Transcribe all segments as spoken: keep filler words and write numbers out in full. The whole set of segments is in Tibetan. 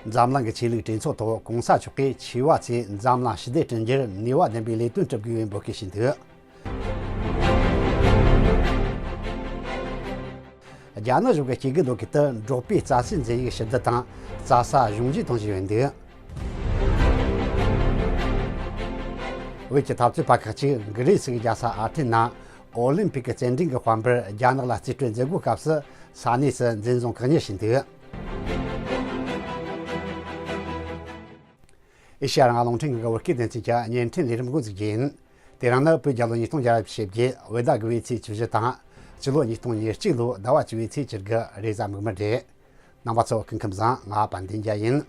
འཛམ་གླིང་གི་ཆོས་ལུགས་གྲོས་ཚོགས་ཐོག་གོང་ས་མཆོག་གིས་ཆོས་པ་ཚོས་འཛམ་གླིང་ཞི་བདེ་བསྐྲུན་རྒྱུར་ནུས་པ་ལྡན་པའི་ལས་དོན་སྒྲུབ་དགོས་པའི་འབོད་སྐུལ་ཞུས་འདུག། རྒྱ་ནག་གཞུང་གིས་སྐྱེ་རྒུ་མདོ་ཁུལ་དུ་འབྲོག་པའི་རྩྭ་སའི་འཛིན་ཡིག་ཞི་བསྡུ་དང་རྩྭ་ས་གཞུང་བཞེས་གཏོང་བཞིན་ཡོད་འདུག། བོད་ཀྱི་འཐབ་རྩོད་པ་ཁག་ཅིག་གྷི་རི་སི་གི་རྒྱལ་ས་ཨ་ཐེ་ན་ཨོ་ལིམ་ཕིག་གི་རྩེད་འགྲན་གྱི་དཔལ་འབར་རྒྱ་ནག་ལ་རྩིས་སྤྲོད་མཛད་སྒོའི་སྐབས་སུ་ས་གནས་སུ་འཛིན་བཟུང་བཀག་ཉར་བྱས་འདུག། ཨེ་ཤེ་ཡ་རང་དབང་རླུང་འཕྲིན་ཁང་གི་བོད་སྐད་སྡེ་ཚན་གྱི་བརྙན་འཕྲིན་ལས་རིམ་འགོ་འཛུགས་རྒྱུ་ཡིན། དེ་རིང་ནི་བོད་རྒྱལ་ལོ་ཉིས་སྟོང་བརྒྱ་བཞི་བཅུ་ཞེ་བརྒྱད་བོད་ཟླ་དགུ་པའི་ཚེས་བཅུ་བཞི་དང་། སྤྱི་ལོ་ཉིས་སྟོང་ཉེར་གཅིག་ལོའི་ཟླ་བ་བཅུ་པའི་ཚེས་བཅུ་དགུ་རེས་གཟའ་མིག་དམར་རེད། རྣམ་པ་ཚོ་སྐུ་ཁམས་བཟང་། ང་དཔལ་ལྡན་རྒྱལ་ཡིན།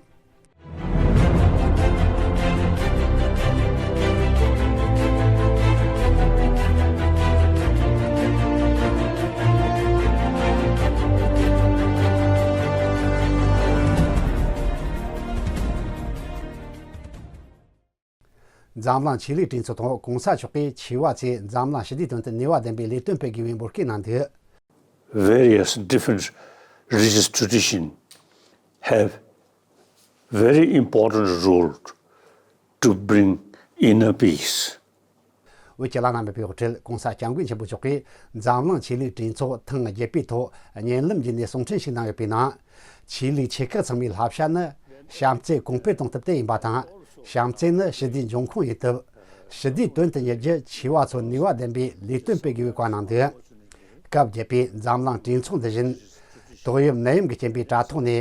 འཛམ་གླིང་ཆོས་ལུགས་གྲོས་ཚོགས་ཐོག་གོང་ས་མཆོག་གིས་ཆོས་པ་ཚོས་འཛམ་གླིང་ཞི་བདེའི་དོན་དུ་ནུས་པ་ལྡན་པའི་ལས་དོན་སྤེལ་དགོས་པའི་འབོད་སྐུལ་གནང་འདུག། Various different religious tradition have very important role to bring inner peace. བོད་ཀྱི་བླ་ན་མེད་པའི་དབུ་ཁྲིད་༸གོང་ས་༸སྐྱབས་མགོན་ཆེན་པོ་མཆོག་གིས་འཛམ་གླིང་ཆོས་ལུགས་གྲོས་ཚོགས་ཐེངས་བརྒྱད་པའི་ཐོག་བརྙན་ལམ་བརྒྱུད་ནས་གསུང་འཕྲིན་ཞིག་གནང་ཡོད་པའི་ནང་། ཆོས་ལུགས་ཆེ་ཁག་ཚང་མའི་བསླབ་བྱ་ནི་བྱམས་བརྩེ་གོང་འཕེལ་གཏོང་ཐབས་དེ་ཡིན་པ་དང་། བྱམས་བརྩེ་ནི་ཞི་བདེའི་འབྱུང་ཁུངས་ཡིན་སྟབས། ཞི་བདེའི་དོན་དུ་གཉེར་རྒྱུར་ཆོས་པ་ཚོ་ནུས་པ་ལྡན་པའི་ལས་དོན་སྤེལ་དགོས་པའི་བཀའ་གནང་འདུག། སྐབས་བརྒྱད་པའི་འཛམ་གླིང་གྲོས་ཚོགས་འདི་བཞིན། ཏོག་དབྱིབས་ནད་ཡམས་ཀྱི་རྐྱེན་པས་དྲ་ཐོག་ནས་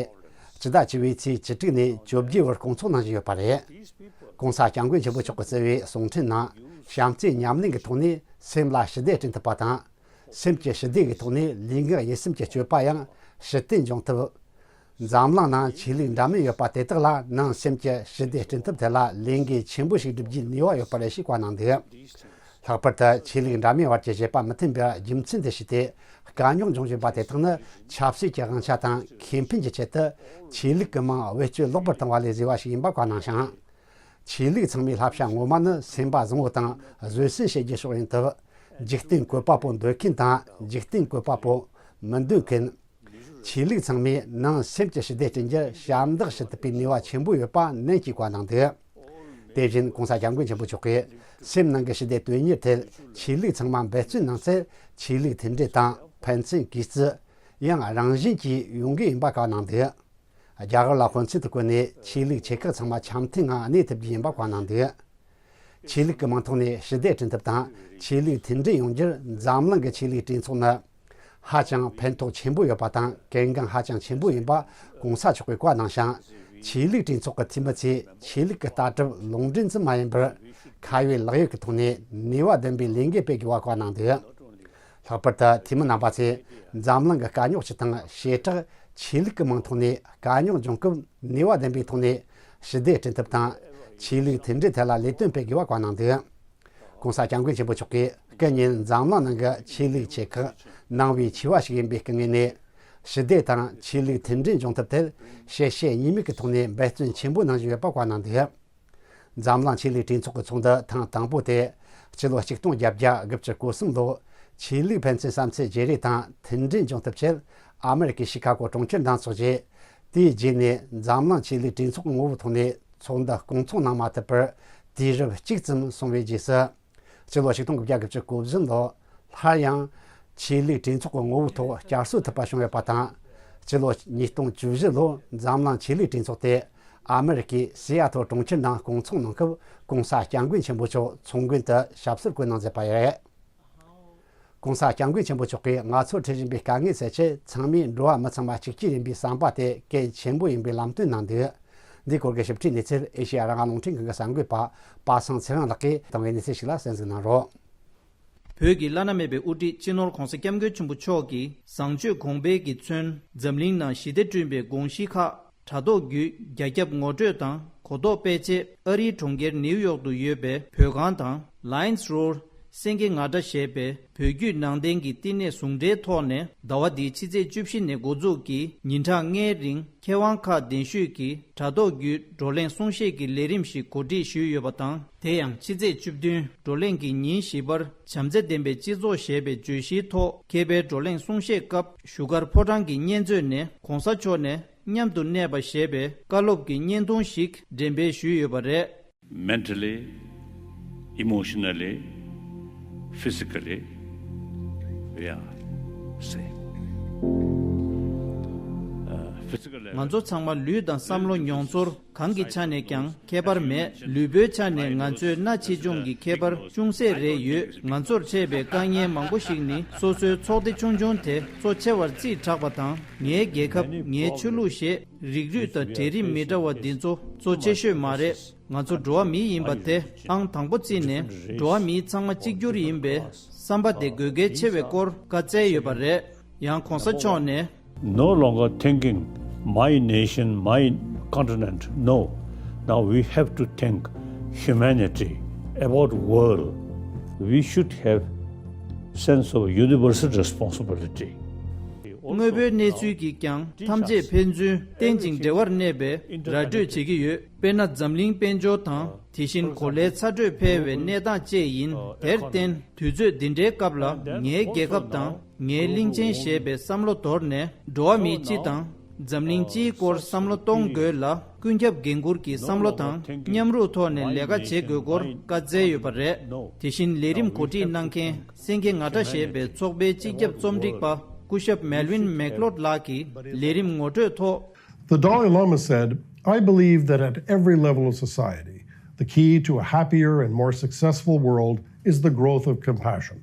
སྤྱི་ཟླ་བཅུ་པའི་ཚེས་བཅུ་དྲུག་ནས་བཅོ་བརྒྱད་བར་སྐོང་ཚོགས་གནང་བཞིན་ཡོད་པ་རེད། ༸གོང་ས་༸སྐྱབས་མགོན་ཆེན་པོ་མཆོག་གིས་གཙོས་པའི་གསུང་འཕྲིན་ནང་བྱམས་བརྩེའི་ཉམས་ལེན་གྱི་ཐོག་ནས་སེམས་ལ་ཞི་བདེ་བསྐྲུན་ཐུབ་པ་དང་། སེམས་ཀྱི་ཞི་བདེ་གི་ཐོག་ནས་ལུས་ངག་ཡིད་གསུམ་གྱི་སྤྱོད་པ་ཡང་ཞི་བདེ་འབྱུང་ཐུབ། འཛམ་གླིང་ནང་ཆོས་ལུགས་འདྲ་མིན་ཡོད་པ་དེ་དག་ལ་ནང་སེམས་ཀྱི་ཞི་བདེ་བསྐྲུན་ཐབས་ཐད་ལ་ལས་འགན་ཆེན་པོ་ཞིག་བསྒྲུབ་རྒྱུའི་ནུས་པ་ཡོད་པ་རེད་ཞེས་བཀའ་གནང་འདུག། ལྷག་པར་དུ་ཆོས་ལུགས་འདྲ་མིན་བར་གྱི་བྱེད་པ་མི་མཐུན་པའི་རྒྱུ་མཚན་དུ་བྱས་ཏེ་དཀའ་རྙོག་འབྱུང་བཞིན་པ་དེ་དག་ནི་ཆབ་སྲིད་ཀྱི་དབང་ཆ་དང་ཁེ་ཕན་གྱི་ཆེད་དུ་ཆོས་ལུགས་ཀྱི་མིང་བེད་སྤྱོད་ལོག་པར་བཏང་བ་ལས་བཟོས་པ་ཞིག་ཡིན་པ་བཀའ་གནང་ཞིང་། ཆོས་ལུགས་ཚང་མའི་བསླབ་བྱ་ངོ་མ་ནི་སེམས་པ་བཟང་བོ་དང་བཟོད་བསྲན་བྱེད་རྒྱུ་སོགས་ཡིན་སྟབས། འཇིག་རྟེན་བཀོད་པ་པོ་འདོད་མཁན་དང་འཇིག་རྟེན་བཀོད་པ་པོ་མི་འདོད་མཁན། ཆོས་ལུགས་ཚང་མས་ནང་སེམས་ཀྱི་ཞི་བདེ་བསྐྲུན་རྒྱུར་ཞབས་འདེགས་ཞུ་ཐུབ་པའི་ནུས་པ་ཆེན་པོ་ཡོད་པ་ནན་གྱིས་བཀའ་གནང་འདུག། དེ་བཞིན་༸གོང་ས་༸སྐྱབས་མགོན་ཆེན་པོ་མཆོག་གིས་སེམས་ནང་གི་ཞི་བདེ་དོན་གཉེར་ཐད་ཆོས་ལུགས་ཚང་མ་འབད་བརྩོན་གནང་ཚེ་ཆོས་ལུགས་མཐུན་སྒྲིལ་དང་ཕན་ཚུན་གུས་བརྩི། ཡང་རང་བཞིན་གྱིས་ཡོང་གི་ཡིན་པ་བཀའ་གནང་འདུག། རྒྱ་གར་ལ་དཔེ་མཚོན་དུ་བཀོད་ནས་ཆོས་ལུགས་ཆེ་ཁག་ཚང་མ་འཆམ་མཐུན་ངང་གནས་ཐུབ་རྒྱུ་ཡིན་པ་བཀའ་གནང་འདུག། ཆོས་ལུགས་ཀྱི་མིང་ཐོག་ནས་ཞི་བདེ་བསྐྲུན་ཐབས་དང་ཆོས་ལུགས་མཐུན་སྒྲིལ་ཡོང་རྒྱུར་འཛམ་གླིང་གི་ཆོས་ལུགས་གྲོས་ཚོགས་ནི་ཧ་ཅང་ཕན་ཐོགས་ཆེན་པོ་ཡོད་པ་དང་གལ་འགངས་ཧ་ཅང་ཆེན་པོ་ཡིན་པ་༸གོང་ས་མཆོག་གིས་བཀའ་གནང་ཞིང་། ཆོས་ལུགས་གྲོས་ཚོགས་ཀྱི་འཐུས་མི་ཚོས་ཆོས་ལུགས་ཀྱི་ལྟ་གྲུབ་ལུང་འདྲེན་ཙམ་མ་ཡིན་པར་ཁ་ཡོད་ལག་ཡོད་ཀྱི་ཐོག་ནས་ནུས་པ་ལྡན་པའི་ལས་འགུལ་སྤེལ་དགོས་པ་བཀའ་གནང་འདུག། ལྷག་པར་དུ་འཐུས་མི་རྣམ་པ་ཚོས་འཛམ་གླིང་གི་དཀའ་རྙོག་སྤྱི་དང་བྱེ་བྲག་ཆོས་ལུགས་ཀྱི་མིང་ཐོག་ནས་དཀའ་རྙོག་འབྱུང་སྐབས་ནུས་པ་ལྡན་པའི་ཐོག་ནས་ཞི་བདེ་བསྐྲུན་ཐབས་དང་ཆོས་ལུགས་མཐུན་སྒྲིལ་ཐད་ལ་ལས་དོན་སྤེལ་དགོས་པ་བཀའ་གནང་འདུག། ༸གོང་ས་༸སྐྱབས་མགོན་ཆེན་པོ་མཆོག་གིས་སྐུ་ཉིད་འཛམ་གླིང་ནང་གི་ཆོས་ལུགས་ཆེ་ཁག་ནང་པའི་ཆོས་པ་ཞིག་ཡིན་པའི་སྐུ་ངོས་ནས་ཞི་བདེ་དང་ཆོས་ལུགས་མཐུན་སྒྲིལ་འབྱུང་ཐབས་ཐད་ཞལ་བྱེད་གཉིས་མེད་ཀྱི་ཐོག་ནས་འབད་བརྩོན་ཆེན་པོ་གནང་བཞིན་ཡོད་པ་བཀའ་གནང་འདུག། འཛམ་གླིང་ཆོས་ལུགས་གྲོས་ཚོགས་ཀྱི་ཚོགས་འདུ་ཐེངས་དང་པོ་དེ་སྤྱི་ལོ་ཆིག་སྟོང་བརྒྱད་བརྒྱ་དགུ་བཅུ་གོ་གསུམ་ལོར་ཆོས་ལུགས་ཕན་ཚུན་བསམ་ཚུལ་བརྗེ་རེས་དང་མཐུན་སྒྲིལ་འབྱུང་ཐབས་ཆེད་ཨ་མེ་རི་ཀའི་ཤི་ཁ་གོ་གྲོང་ཁྱེར་འདང་ཚོགས་རྗེས། དེའི་རྗེས་ནས་འཛམ་གླིང་ཆོས་ལུགས་གྲོས་ཚོགས་ཀྱི་ངོ་བོའི་ཐོག་ནས་ཚོགས་འདུ་སྐོང་ཚོགས་གནང་མ་ཐུབ་པར་དུས་རབས་གཅིག་ཙམ་སོང་བའི་རྗེས་སུ། སྤྱི་ལོ་ཆིག་སྟོང་དགུ་བརྒྱ་དགུ་བཅུ་གོ་བཞི་ལོར་སླར་ཡང་ཆོས་ལུགས་གྲོས་ཚོགས་ཀྱི་ངོ་བོའི་ཐོག་བསྐྱར་གསོ་ཐུབ་པ་བྱུང་ཡོད་པ་དང་། སྤྱི་ལོ་ཉིས་སྟོང་བཅུ་བཞི་ལོར་འཛམ་གླིང་ཆོས་ལུགས་གྲོས་ཚོགས་དེ་ཨ་མེ་རི་ཀའི་སི་ཨ་ཐོར་གྲོང་ཁྱེར་ནང་སྐོང་ཚོགས་གནང་སྐབས་༸གོང་ས་༸སྐྱབས་མགོན་ཆེན་པོ་མཆོག་ཚོགས་མགོན་དུ་ཞབས་སོར་བསྐོས་གནང་མཛད་པ་རེད། ༸གོང་ས་༸སྐྱབས་མགོན་ཆེན་པོ་མཆོག་གིས་ང་ཚོར་འཕྲད་བཞིན་པའི་དཀའ་ངལ་སེལ་ཆེད་ཚང་མས་འགྲོ་བ་མི་ཚང་མ་གཅིག་གྱུར་ཡིན་པའི་བསམ་པ་དེ་གལ་ཆེན་པོ་ཡིན་པའི་ལམ་སྟོན་གནང་འདུག། འདིའི་སྐོར་གྱི་ཞིབ་ཕྲའི་གནས་ཚུལ་ཨེ་ཤེ་ཡ་རང་དབང་རླུང་འཕྲིན་ཁང་གི་གསར་འགོད་པ་པ་སངས་ཚེ་རིང་ལགས་ཀྱིས་བཏང་བའི་གནས་ཚུལ་ཞིག་ལ་གསན་གཟིགས་གནང་རོགས། བོད་ཀྱི་བླ་ན་མེད་པའི་དབུ་ཁྲིད་སྤྱི་ནོར་༸གོང་ས་༸སྐྱབས་མགོན་ཆེན་པོ་མཆོག་གིས་བཟང་སྤྱོད་གོང་འཕེལ་གྱིས་མཚོན་འཛམ་གླིང་ནང་ཞི་བདེ་བསྐྲུན་པའི་དགོངས་གཞི་ཁག་དྲ་ཐོག་བརྒྱུད་རྒྱ་ཁྱབ་ངོ་སྤྲོད་དང་གོ་རྟོགས་སྤེལ་ཆེད་ཨ་རིའི་གྲོང་ཁྱེར་ནིའུ་ཡོག་ཏུ་ཡོད་པའི་བོད་ཁང་དང་Lions Road སེང་གེ་ང་འདྲ་ཞེས་པའི་བོད་བརྒྱུད་ནང་བསྟན་གྱི་བསྟི་གནས་ཟུང་འབྲེལ་ཐོག་ནས་ཟླ་བ་འདིའི་ཕྱི་ཚེས་བཅུ་བཞི་ནས་འགོ་འཛུགས་ཀྱིས་ཉིན་གྲངས་ལྔའི་རིང་མཁས་དབང་ཁག་གདན་ཞུས་ཀྱིས་དྲ་ཐོག་བརྒྱུད་བགྲོ་གླེང་གསུང་བཤད་ཀྱི་ལས་རིམ་ཞིག་གོ་སྒྲིག་ཞུས་ཡོད་པ་དང་། དེ་ཡང་ཕྱི་ཚེས་བཅུ་བདུན་བགྲོ་གླེང་གི་ཉིན་བཞི་པར་བྱམས་བརྩེ་ལྡན་པའི་སྤྱི་ཚོགས་ཞེས་པའི་བརྗོད་གཞིའི་ཐོག་མཁས་པའི་བགྲོ་གླེང་གསུང་བཤད་སྐབས་བཞུགས་སྒར་ཕོ་བྲང་གི་བརྙན་མཛོད་ནས་༸གོང་ས་མཆོག་ནས་ མཉམ་དུ་གནས་པ་ཞེས་པའི་བཀའ་སློབ་ཀྱི་བརྙན་ཐུང་ཞིག་འགྲེམས་སྤེལ་ཞུས་ཡོད་པ་རེད། Mentally, emotionally, physically, we are same. Uh, physical level. ང་ཚོ་ཚང་མ་ལུས་དང་བསམ་བློ་མྱོང་ཚོར་གང་གི་ཆ་ནས་ཀྱང་ཁྱད་པར་མེད། ལུས་པོའི་ཆ་ནས་ང་ཚོའི་སྣ་ཆེ་ཆུང་གི་ཁྱད་པར་ཅུང་ཟད་རེ་ཡོད། ང་ཚོར་འཕྲད་པའི་དཀའ་ངལ་མང་པོ་ཞིག་ནི་སོ་སོའི་ཚོགས་སྡེ་ཆུང་ཆུང་དེ་གཙོ་ཆེ་བར་རྩིས་དྲགས་པ་དང་། ངའི་རྒྱལ་ཁབ། ངའི་ཆོས་ལུགས་ཞེས་རིགས་རུས་དང་གྲལ་རིམ་མི་འདྲ་བ་འདི་ཚོ་གཙོ་ཆེ་ཤོས་མ་རེད། ང་ཚོ་འགྲོ་བ་མི་ཡིན་པ་དེ་ཨང་དང་པོ་བརྩིས་ནས། འགྲོ་བ་མི་ཚང་མ་གཅིག་གྱུར་ཡིན་པའི་བསམ་པ་དེ་དགོས་གལ་ཆེ་བའི་སྐོར་བཀའ་སྩལ་ཡོད་པ་རེད། ཡང་གོང་ས་མཆོག་ནས། No longer thinking my nation, my continent. No. Now we have to think humanity, about world. We should have sense of universal responsibility. དངོས་པོའི་གནས་ཚུལ་གྱིས་ཀྱང་ཐམས་ཅད་ཕན་ཚུན་བརྟེན་ཅིང་འབྲེལ་བར་གནས་པའི་ར་སྤྲོད་བྱེད་ཀྱི་ཡོད། དཔེར་ན། འཛམ་གླིང་དཔལ་འབྱོར་དང་། དེ་བཞིན་གོ་ལའི་ཚ་དྲོད་འཕེལ་བའི་གནས་སྟངས་བཅས་ཡིན། དེར་བརྟེན། དུས་ཚོད་འདི་འདྲའི་སྐབས་ལ་ངའི་རྒྱལ་ཁབ་དང་ངའི་གླིང་ཆེན་ཞེས་པའི་བསམ་བློ་དོར་ནས། འགྲོ་བ་མིའི་སྤྱི་དང་འཛམ་གླིང་སྤྱིའི་སྐོར་བསམ་བློ་གཏོང་དགོས་ལ། ཀུན་ཁྱབ་འགན་འཁུར་གྱི་བསམ་བློ་དང་མཉམ་རུབ་ཐོག་ནས་ལས་ཀ་བྱེད་དགོས་སྐོར་བཀའ་སྩལ་ཡོད་པ་རེད། དེ་བཞིན་ལས་རིམ་གོ་སྒྲིག་གནང་མཁན་སེང་གེ་ང་འདྲ་ཞེས་པའི་ཚོགས་པའི་སྤྱི་ཁྱབ་རྩོམ་སྒྲིག་པ་སྐུ་ཞབས་Melvin MacLeod ལགས་ཀྱིས་ལས་རིམ་ངོ་སྤྲོད་ཐོག། The Dalai Lama said, "I believe that at every level of society, the key to a happier and more successful world is the growth of compassion."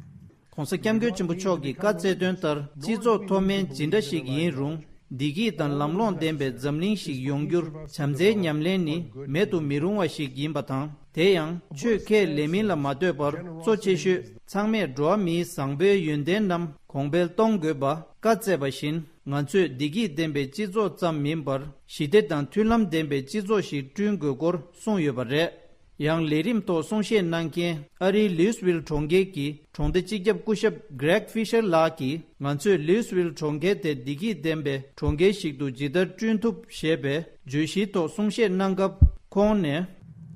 གོང་ས་སྐྱབས་མགོན་ཆེན་པོ་མཆོག་གིས་བཀའ་སྩལ་དོན་ལྟར། སྤྱི་ཚོགས་མཐོ་དམན་ཇི་འདྲ་ཞིག་ཡིན་རུང་། བདེ་སྐྱིད་དང་ལམ་ལྷོང་ལྡན་པའི་འཛམ་གླིང་ཞིག་ཡོང་རྒྱུར་བྱམས་བརྩེའི་ཉམས་ལེན་ནི་མེད་དུ་མི་རུང་བ་ཞིག་ཡིན་པ་དང་། དེ་ཡང་ཆོས་ཁས་ལེན་མིན་ལ་མ་ལྟོས་པར། གཙོ་ཆེ་ཤོས་ཚང་མས་འགྲོ་བ་མིའི་བཟང་པོའི་ཡོན་ཏན་རྣམས་གོང་འཕེལ་གཏོང་དགོས་པ་བཀའ་སྩལ་པ་བཞིན། ང་ཚོས་བདེ་སྐྱིད་ལྡན་པའི་སྤྱི་ཚོགས་ཙམ་མིན་པར། ཞི་བདེ་དང་མཐུན་ལམ་ལྡན་པའི་སྤྱི་ཚོགས་ཤིག་བསྐྲུན་དགོས་སྐོར་གསུངས་ཡོད་པ་རེད། ཡང་ལས་རིམ་ཐོག་གསུང་བཤད་གནང་མཁན་ཨ་རིའི་ལུའིས་ཝིལ་གྲོང་ཁྱེར་གྱི་གྲོང་སྡེ་སྤྱི་ཁྱབ་སྐུ་ཞབས་Greg Fisher ལགས་ཀྱིས། ང་ཚོས་ལུའིས་ཝིལ་གྲོང་ཁྱེར་དེ་བདེ་སྐྱིད་ལྡན་པའི་གྲོང་ཁྱེར་ཞིག་ཏུ་ཇི་ལྟར་བསྐྲུན་ཐུབ་ཞེས་པའི་བརྗོད་གཞིའི་ཐོག་གསུང་བཤད་གནང་སྐབས། ཁོང་ནས།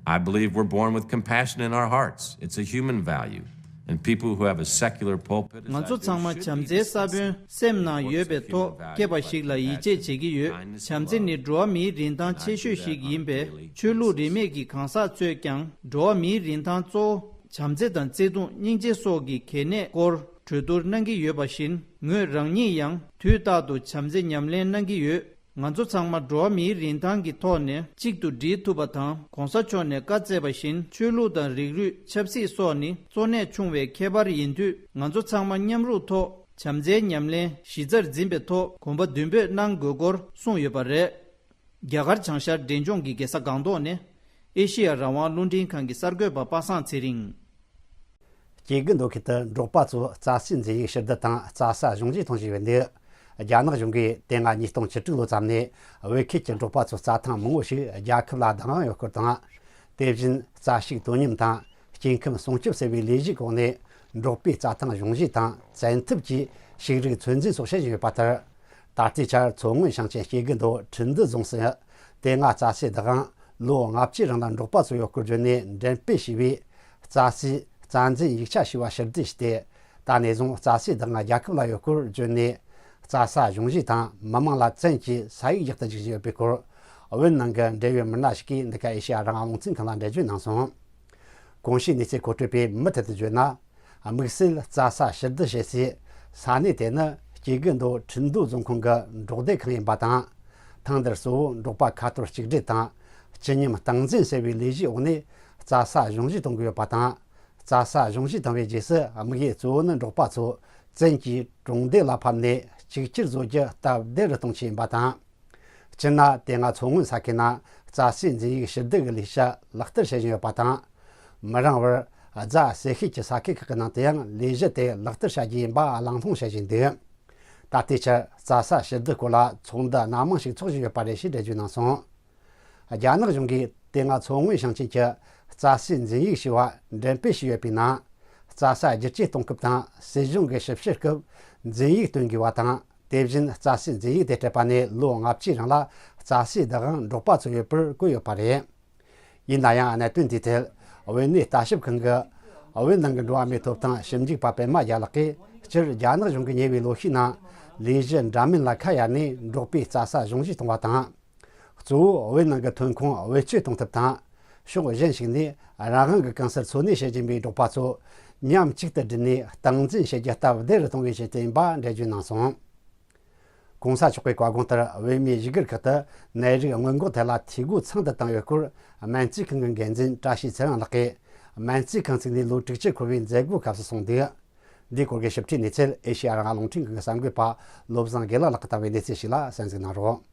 I believe we're born with compassion in our hearts. It's a human value. And people who have a secular pulpit, as I do, should be the ང་ཚོ་ཚང་མ་བྱམས་བརྩེའི་ས་བོན་སེམས་ནང་ཡོད་པའི་ཐོག་སྐྱེས་པ་ཞིག་ལ་ཡིད་ཆེས་བྱེད་ཀྱི་ཡོད། བྱམས་བརྩེ་ནི་འགྲོ་བ་མིའི་རིན་ཐང་ཆེ་ཤོས་ཤིག་ཡིན་པས། ཆོས་ལུགས་རིས་མེད་ཀྱི་གང་ཟག་ཚོས་ཀྱང་འགྲོ་བ་མིའི་རིན་ཐང་གཙོ་བོ་བྱམས་བརྩེ་དང་བརྩེ་དུང་། སྙིང་རྗེ་སོགས་ཀྱི་གལ་གནད་སྐོར་གྲོས་བསྡུར་གནང་གི་ཡོད་པ་བཞིན། ངོས་རང་ཉིད་ཡང་དུས་རྟག་ཏུ་བྱམས་བརྩེ་ཉམས་ལེན་གནང་གི་ཡོད། ང་ཚོ་ཚང་མ་འགྲོ་བ་མིའི་རིན་ཐང་གི་ཐོག་ནས་གཅིག་ཏུ་སྒྲིལ་ཐུབ་པ་དང་། གོང་ས་མཆོག་ནས་བཀའ་སྩལ་པ་བཞིན། ཆོས་ལུགས་དང་རིགས་རུས། ཆབ་སྲིད་སོགས་ནི་གཙོ་གནད་ཆུང་བའི་ཁྱད་པར་ཡིན་དུས། ང་ཚོ་ཚང་མ་མཉམ་རུབ་ཐོག་བྱམས་བརྩེའི་ཉམས་ལེན་གཞི་རྩར་འཛིན་པའི་ཐོག་གོམ་པ་མདུན་སྤོས་གནང་དགོས་སྐོར་གསུངས་ཡོད་པ་རེད། རྒྱ་གར་བྱང་ཤར་འབྲས་ལྗོངས་ཀྱི་རྒྱལ་ས་སྒང་ཏོག་ནས་ཨེ་ཤེ་ཡ་རང་དབང་རླུང་འཕྲིན་ཁང་གི་གསར་འགོད་པ་པ་སངས་ཚེ་རིང་། སྐྱེ་རྒུ་མདོ་ཁུལ་དུ་འབྲོག་པ་ཚོ་རྩྭ་སའི་འཛིན་ཡིག་ཞུ་བསྡུ་དང་རྩྭ་ས་གཞུང་བཞེས་གཏོང་བཞིན་ཡོད་འདུག་རྒྱ་ནག་གཞུང་གིས་དེ་སྔ་ཉིས་སྟོང་བཅུ་དྲུག་ལོ་ཙམ་ནས་བོད་ཁུལ་གྱི་འབྲོག་པ་ཚོའི་རྩྭ་ཐང་མང་བོ་ཞིག་རྒྱལ་ཁབ་ལ་བདག་དབང་ཡོད་སྐོར་དང་། དེ་བཞིན་རྩྭ་ཤུགས་དོ་མཉམ་དང་སྐྱེ་ཁམས་སྲུང་སྐྱོབ་ཟེར་བའི་ལས་གཞིའི་འོག་ནས་འབྲོག་པའི་རྩྭ་ཐང་གཞུང་བཞེས་དང་བཙན་ཐབས་ཀྱིས་ཕྱུགས་རིགས་ཚོད་འཛིན་སོགས་བྱེད་བཞིན་ཡོད་པ་ལྟར། ད་ལྟའི་ཆར་མཚོ་སྔོན་ཞིང་ཆེན་སྐྱེ་རྒུ་མདོ་ཁྲིན་ཏུའུ་རྫོང་སུ་དེ་སྔ་རྩྭ་སའི་བདག་དབང་ལོ་ལྔ་བཅུའི་རིང་ལ་འབྲོག་པ་ཚོ་ཡོད་སྐོར་བརྗོད་ནས་འགྲེམས་སྤེལ་བྱས་པའི་རྩྭ་སའི་རྩྭ་འཛིན་ཡིག་ཆ་ཞེས་པ་ཕྱིར་བསྡུ་བྱས་ཏེ། ད་ནས་བཟུང་རྩྭ་སའི་བདག་དབང་རྒྱལ་ཁབ་ལ་ཡོད་སྐོར་བརྗོད་ནས། རྩྭ་ས་གཞུང་བཞེས་དང་མི་དམངས་ལ་བཙན་གྱིས་ས་ཡིག་རྒྱག་ཏུ་འཇུག་བཞིན་ཡོད་པའི་སྐོར། བོད་ནང་གི་འབྲེལ་ཡོད་མི་སྣ་ཞིག་གིས་འདི་ག་ཨེ་ཤེ་ཡ་རང་དབང་རླུང་འཕྲིན་ཁང་ལ་འགྲེལ་བརྗོད་གནང་སོང་། གོང་ཞུས་གནས་ཚུལ་མཁོ་སྤྲོད་པས་མུ་མཐུད་དུ་བརྗོད་ན། དམིགས་བསལ་རྩྭ་ས་ཕྱིར་བསྡུ་བྱེད་སའི་ས་གནས་དེ་ནི་སྐྱེ་རྒུ་མདོ་ཁྲིན་ཏུའུ་རྫོང་ཁོངས་ཀྱི་འབྲོག་སྡེ་ཁག་ཡིན་པ་དང་། ཐེངས་འདིར་གཙོ་བོ་འབྲོག་པ་ཁ་ཐོར་གཅིག་སྒྲིལ་དང་སྤྱི་ཉམས་སྟངས་འཛིན་ཟེར་བའི་ལས་གཞིའི་འོག་ནས་རྩྭ་ས་གཞུང་བཞེས་གཏོང་གི་ཡོད་པ་དང་། རྩྭ་ས་གཞུང་བཞེས་བཏང་བའི་རྗེས་སུ་དམིགས་ཡུལ་གཙོ་བོ་ནི་འབྲོག་པ་ཚོ་བཙན་གྱིས་གྲོང་སྡེ་ལ་ཕབ་ནས་གཅིག་གྱུར་བཟོ་རྒྱུ་སྟབས་བདེ་རུ་གཏོང་ཆེད་ཡིན་པ་དང་། སྤྱིར་ན་དེ་སྔ་མཚོ་སྔོན་ས་ཁུལ་ན་རྩྭ་སའི་འཛིན་ཡིག་ཞུ་བསྡུ་གི་ལས་བྱ་ལག་བསྟར་བྱེད་བཞིན་ཡོད་པ་དང་། མི་རིང་བར་རྫ་ཟེར་ཤེས་ཀྱི་ས་ཁུལ་ཁག་གི་ནང་དུ་ཡང་ལས་གཞི་དེ་ལག་བསྟར་བྱ་རྒྱུ་ཡིན་པ་གླེང་སློང་བྱེད་བཞིན་འདུག་ད་ལྟའི་ཆར་རྩྭ་ས་ཕྱིར་བསྡུ་སྐོར་ལ་ཚོགས་འདུ་སྣ་མང་ཞིག་འཚོགས་བཞིན་ཡོད་པ་རེད་ཞེས་འགྲེལ་བརྗོད་གནང་སོང་། རྒྱ་ནག་གཞུང་གིས་དེ་སྔ་མཚོ་སྔོན་ཞིང་ཆེན་གྱི་རྩྭ་སའི་འཛིན་ཡིག་ཞེས་པ་འགྲེམས་སྤེལ་བྱས་ཡོད་པའི་ནང་། རྩྭ་ས་བསྒྱུར་བཅོས་གཏོང་སྐབས་དང་སྲིད་གཞུང་གི་ཞིབ་བཤེར་སྐབས་འཛིན་ཡིག་སྟོན་དགོས་པ་དང་། དེ་བཞིན་རྩྭ་སའི་འཛིན་ཡིག་དེ་སྤྲད་པ་ནས་ལོ་ལྔ་བཅུའི་རིང་ལ་རྩྭ་སའི་བདག་དབང་འབྲོག་པ་ཚོ་ཡོད་པར་བཀོད་ཡོད་པ་རེད། ཡིན་ན་ཡང་གནད་དོན་འདིའི་ཐད་བོད་གནས་ལྟ་ཞིབ་ཁང་གི་བོད་ནང་གི་འགྲོ་བ་མིའི་ཐོབ་ཐང་ཞིབ་འཇུག་པ་པད་མ་རྒྱལ་ལགས་ཀྱིས། སྤྱིར་རྒྱ་ནག་གཞུང་གིས་ཉེ་བའི་ལོ་ཤས་ནང་ ལས་གཞི་འདྲ་མིན་ལ་ཁ་གཡར་ནས་འབྲོག་པའི་རྩྭ་ས་གཞུང་བཞེས་གཏོང་བ་དང་། གཙོ་བོ་བོད་ནང་གི་ཐོན་ཁུངས་བེད་སྤྱོད་གཏོང་ཐབས་དང་། ཕྱོགས་གཞན་ཞིག་ནས་རང་དབང་གི་གུང་སེང་འཚོ་གནས་བྱེད་བཞིན་པའི་འབྲོག་པ་ཚོ་མཉམ་གཅིག་ཏུ་བསྒྲིལ་ནས་སྟངས་འཛིན་བྱེད་རྒྱུ་སྟབས་བདེ་རུ་གཏོང་བའི་ཆེད་དུ་ཡིན་པ་འགྲེལ་བརྗོད་གནང་སོང་། གོང་ས་མཆོག་གིས་བཀའ་དགོངས་ལྟར་བོད་མིའི་བཞུགས་སྒར་ཁག་ཏུ་ནད་རིགས་སྔོན་འགོག་ཐད་ལ་འཐུས་སྒོ་ཚང་དུ་བཏང་ཡོད་སྐོར། སྨན་རྩིས་ཁང་གི་འགན་འཛིན་བཀྲ་ཤིས་ཚེ་རིང་ལགས་ཀྱིས་སྨན་རྩིས་ཁང་བཙུགས་ནས་ལོ་དྲུག་ཅུ་འཁོར་བའི་མཛད་སྒོའི་སྐབས་སུ་གསུངས་འདུག། འདིའི་སྐོར་གྱི་ཞིབ་ཕྲའི་གནས་ཚུལ་ཨེ་ཤེ་ཡ་རང་དབང་རླུང་འཕྲིན་ཁང་གི་གསར་འགོད་པ་བློ་བཟང་དགེ་ལགས་ལགས་ཀྱིས་བཏང་བའི་གནས་ཚུལ་ཞིག་ལ་གསན་གཟིགས་གནང་རོགས།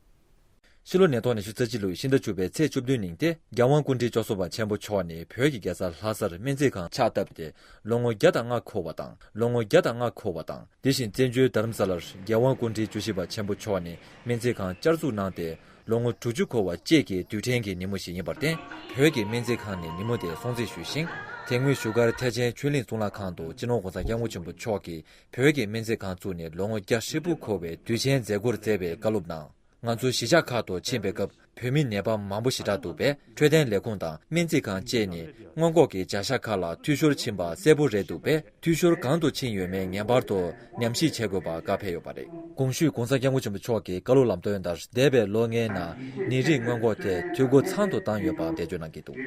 ཕྱི་ལོ་ཉིས་སྟོང་ཉི་ཤུ་རྩ་གཅིག་ལོའི་ཕྱི་ཟླ་བཅུ་པའི་ཚེས་བཅུ་བདུན་ཉིན་ཏེ། རྒྱལ་དབང་སྐུ་ཕྲེང་བཅུ་གསུམ་པ་ཆེན་པོ་མཆོག་ནས་བོད་ཀྱི་རྒྱལ་ས་ལྷ་སར་སྨན་རྩིས་ཁང་ཕྱག་བཏབ་སྟེ་ལོ་ངོ་བརྒྱ་དང་ལྔ་འཁོར་བ་དང་། ལོ་ངོ་བརྒྱ་དང་ལྔ་འཁོར་བ་དང་། དེ་བཞིན་བཙན་བྱོལ་རྡ་རམ་ས་ལར་རྒྱལ་དབང་སྐུ་ཕྲེང་བཅུ་བཞི་པ་ཆེན་པོ་མཆོག་ནས་སྨན་རྩིས་ཁང་བསྐྱར་འཛུགས་གནང་སྟེ་ལོ་ངོ་དྲུག་ཅུ་འཁོར་བ་བཅས་ཀྱི་དུས་དྲན་གྱི་ཉིན་མོ་ཞིག་ཡིན་པར་བརྟེན། བོད་ཀྱི་སྨན་རྩིས་ཁང་ནས་ཉིན་མོ་དེ་སྲུང་བརྩི་ཞུས་ཤིང་། དེ་སྔོན་བཞུགས་སྒར་ཐེག་ཆེན་ཆོས་གླིང་གཙུག་ལག་ཁང་དུ་སྤྱི་ནོར་༸གོང་ས་༸སྐྱབས་མགོན་ཆེན་པོ་མཆོག་གིས་བོད་ཀྱི་སྨན་རྩིས་ཁང་བཙུགས་ནས་ལོ་ངོ་བརྒྱ་ཧྲིལ་པོ་འཁོར་བའི་དུས་ཆེན་མཛད་སྒོར་བསྩལ་བའི་བཀའ་སློབ་ནང་། ང་ཚོ་གཞིས་ཆགས་ཁག་ཏུ་ཕྱིན་པའི་སྐབས་བོད་མི་ནད་པ་མང་པོ་ཞེ་དྲག་འདུག་པས། འཕྲོད་བསྟེན་ལས་ཁུངས་དང་སྨན་རྩིས་ཁང་བཅས་ནས་སྔོན་འགོག་གི་བྱ་གཞག་ཁག་ལ་འཐུས་ཤོར་ཕྱིན་པ་གསལ་པོ་རེད་འདུག་པས། འཐུས་ཤོར་གང་དུ་ཕྱིན་ཡོད་མེད་ངེས་པར་དུ་ཉམས་ཞིབ་བྱེད་དགོས་པ་བཀའ་ཕེབས་ཡོད་པ་རེད། གོང་ཞུས་༸གོང་ས་༸སྐྱབས་མགོན་ཆེན་པོ་མཆོག་གི་བཀའ་སློབ་ལམ་སྟོན་ལྟར། འདས་པའི་ལོ་ལྔའི་ནང་ནད་རིགས་སྔོན་འགོག་ཐད་འཐུས་སྒོ་ཚང་དུ་བཏང་ཡོད་པ་འགྲེལ་བརྗོད་གནང་གི་འདུག།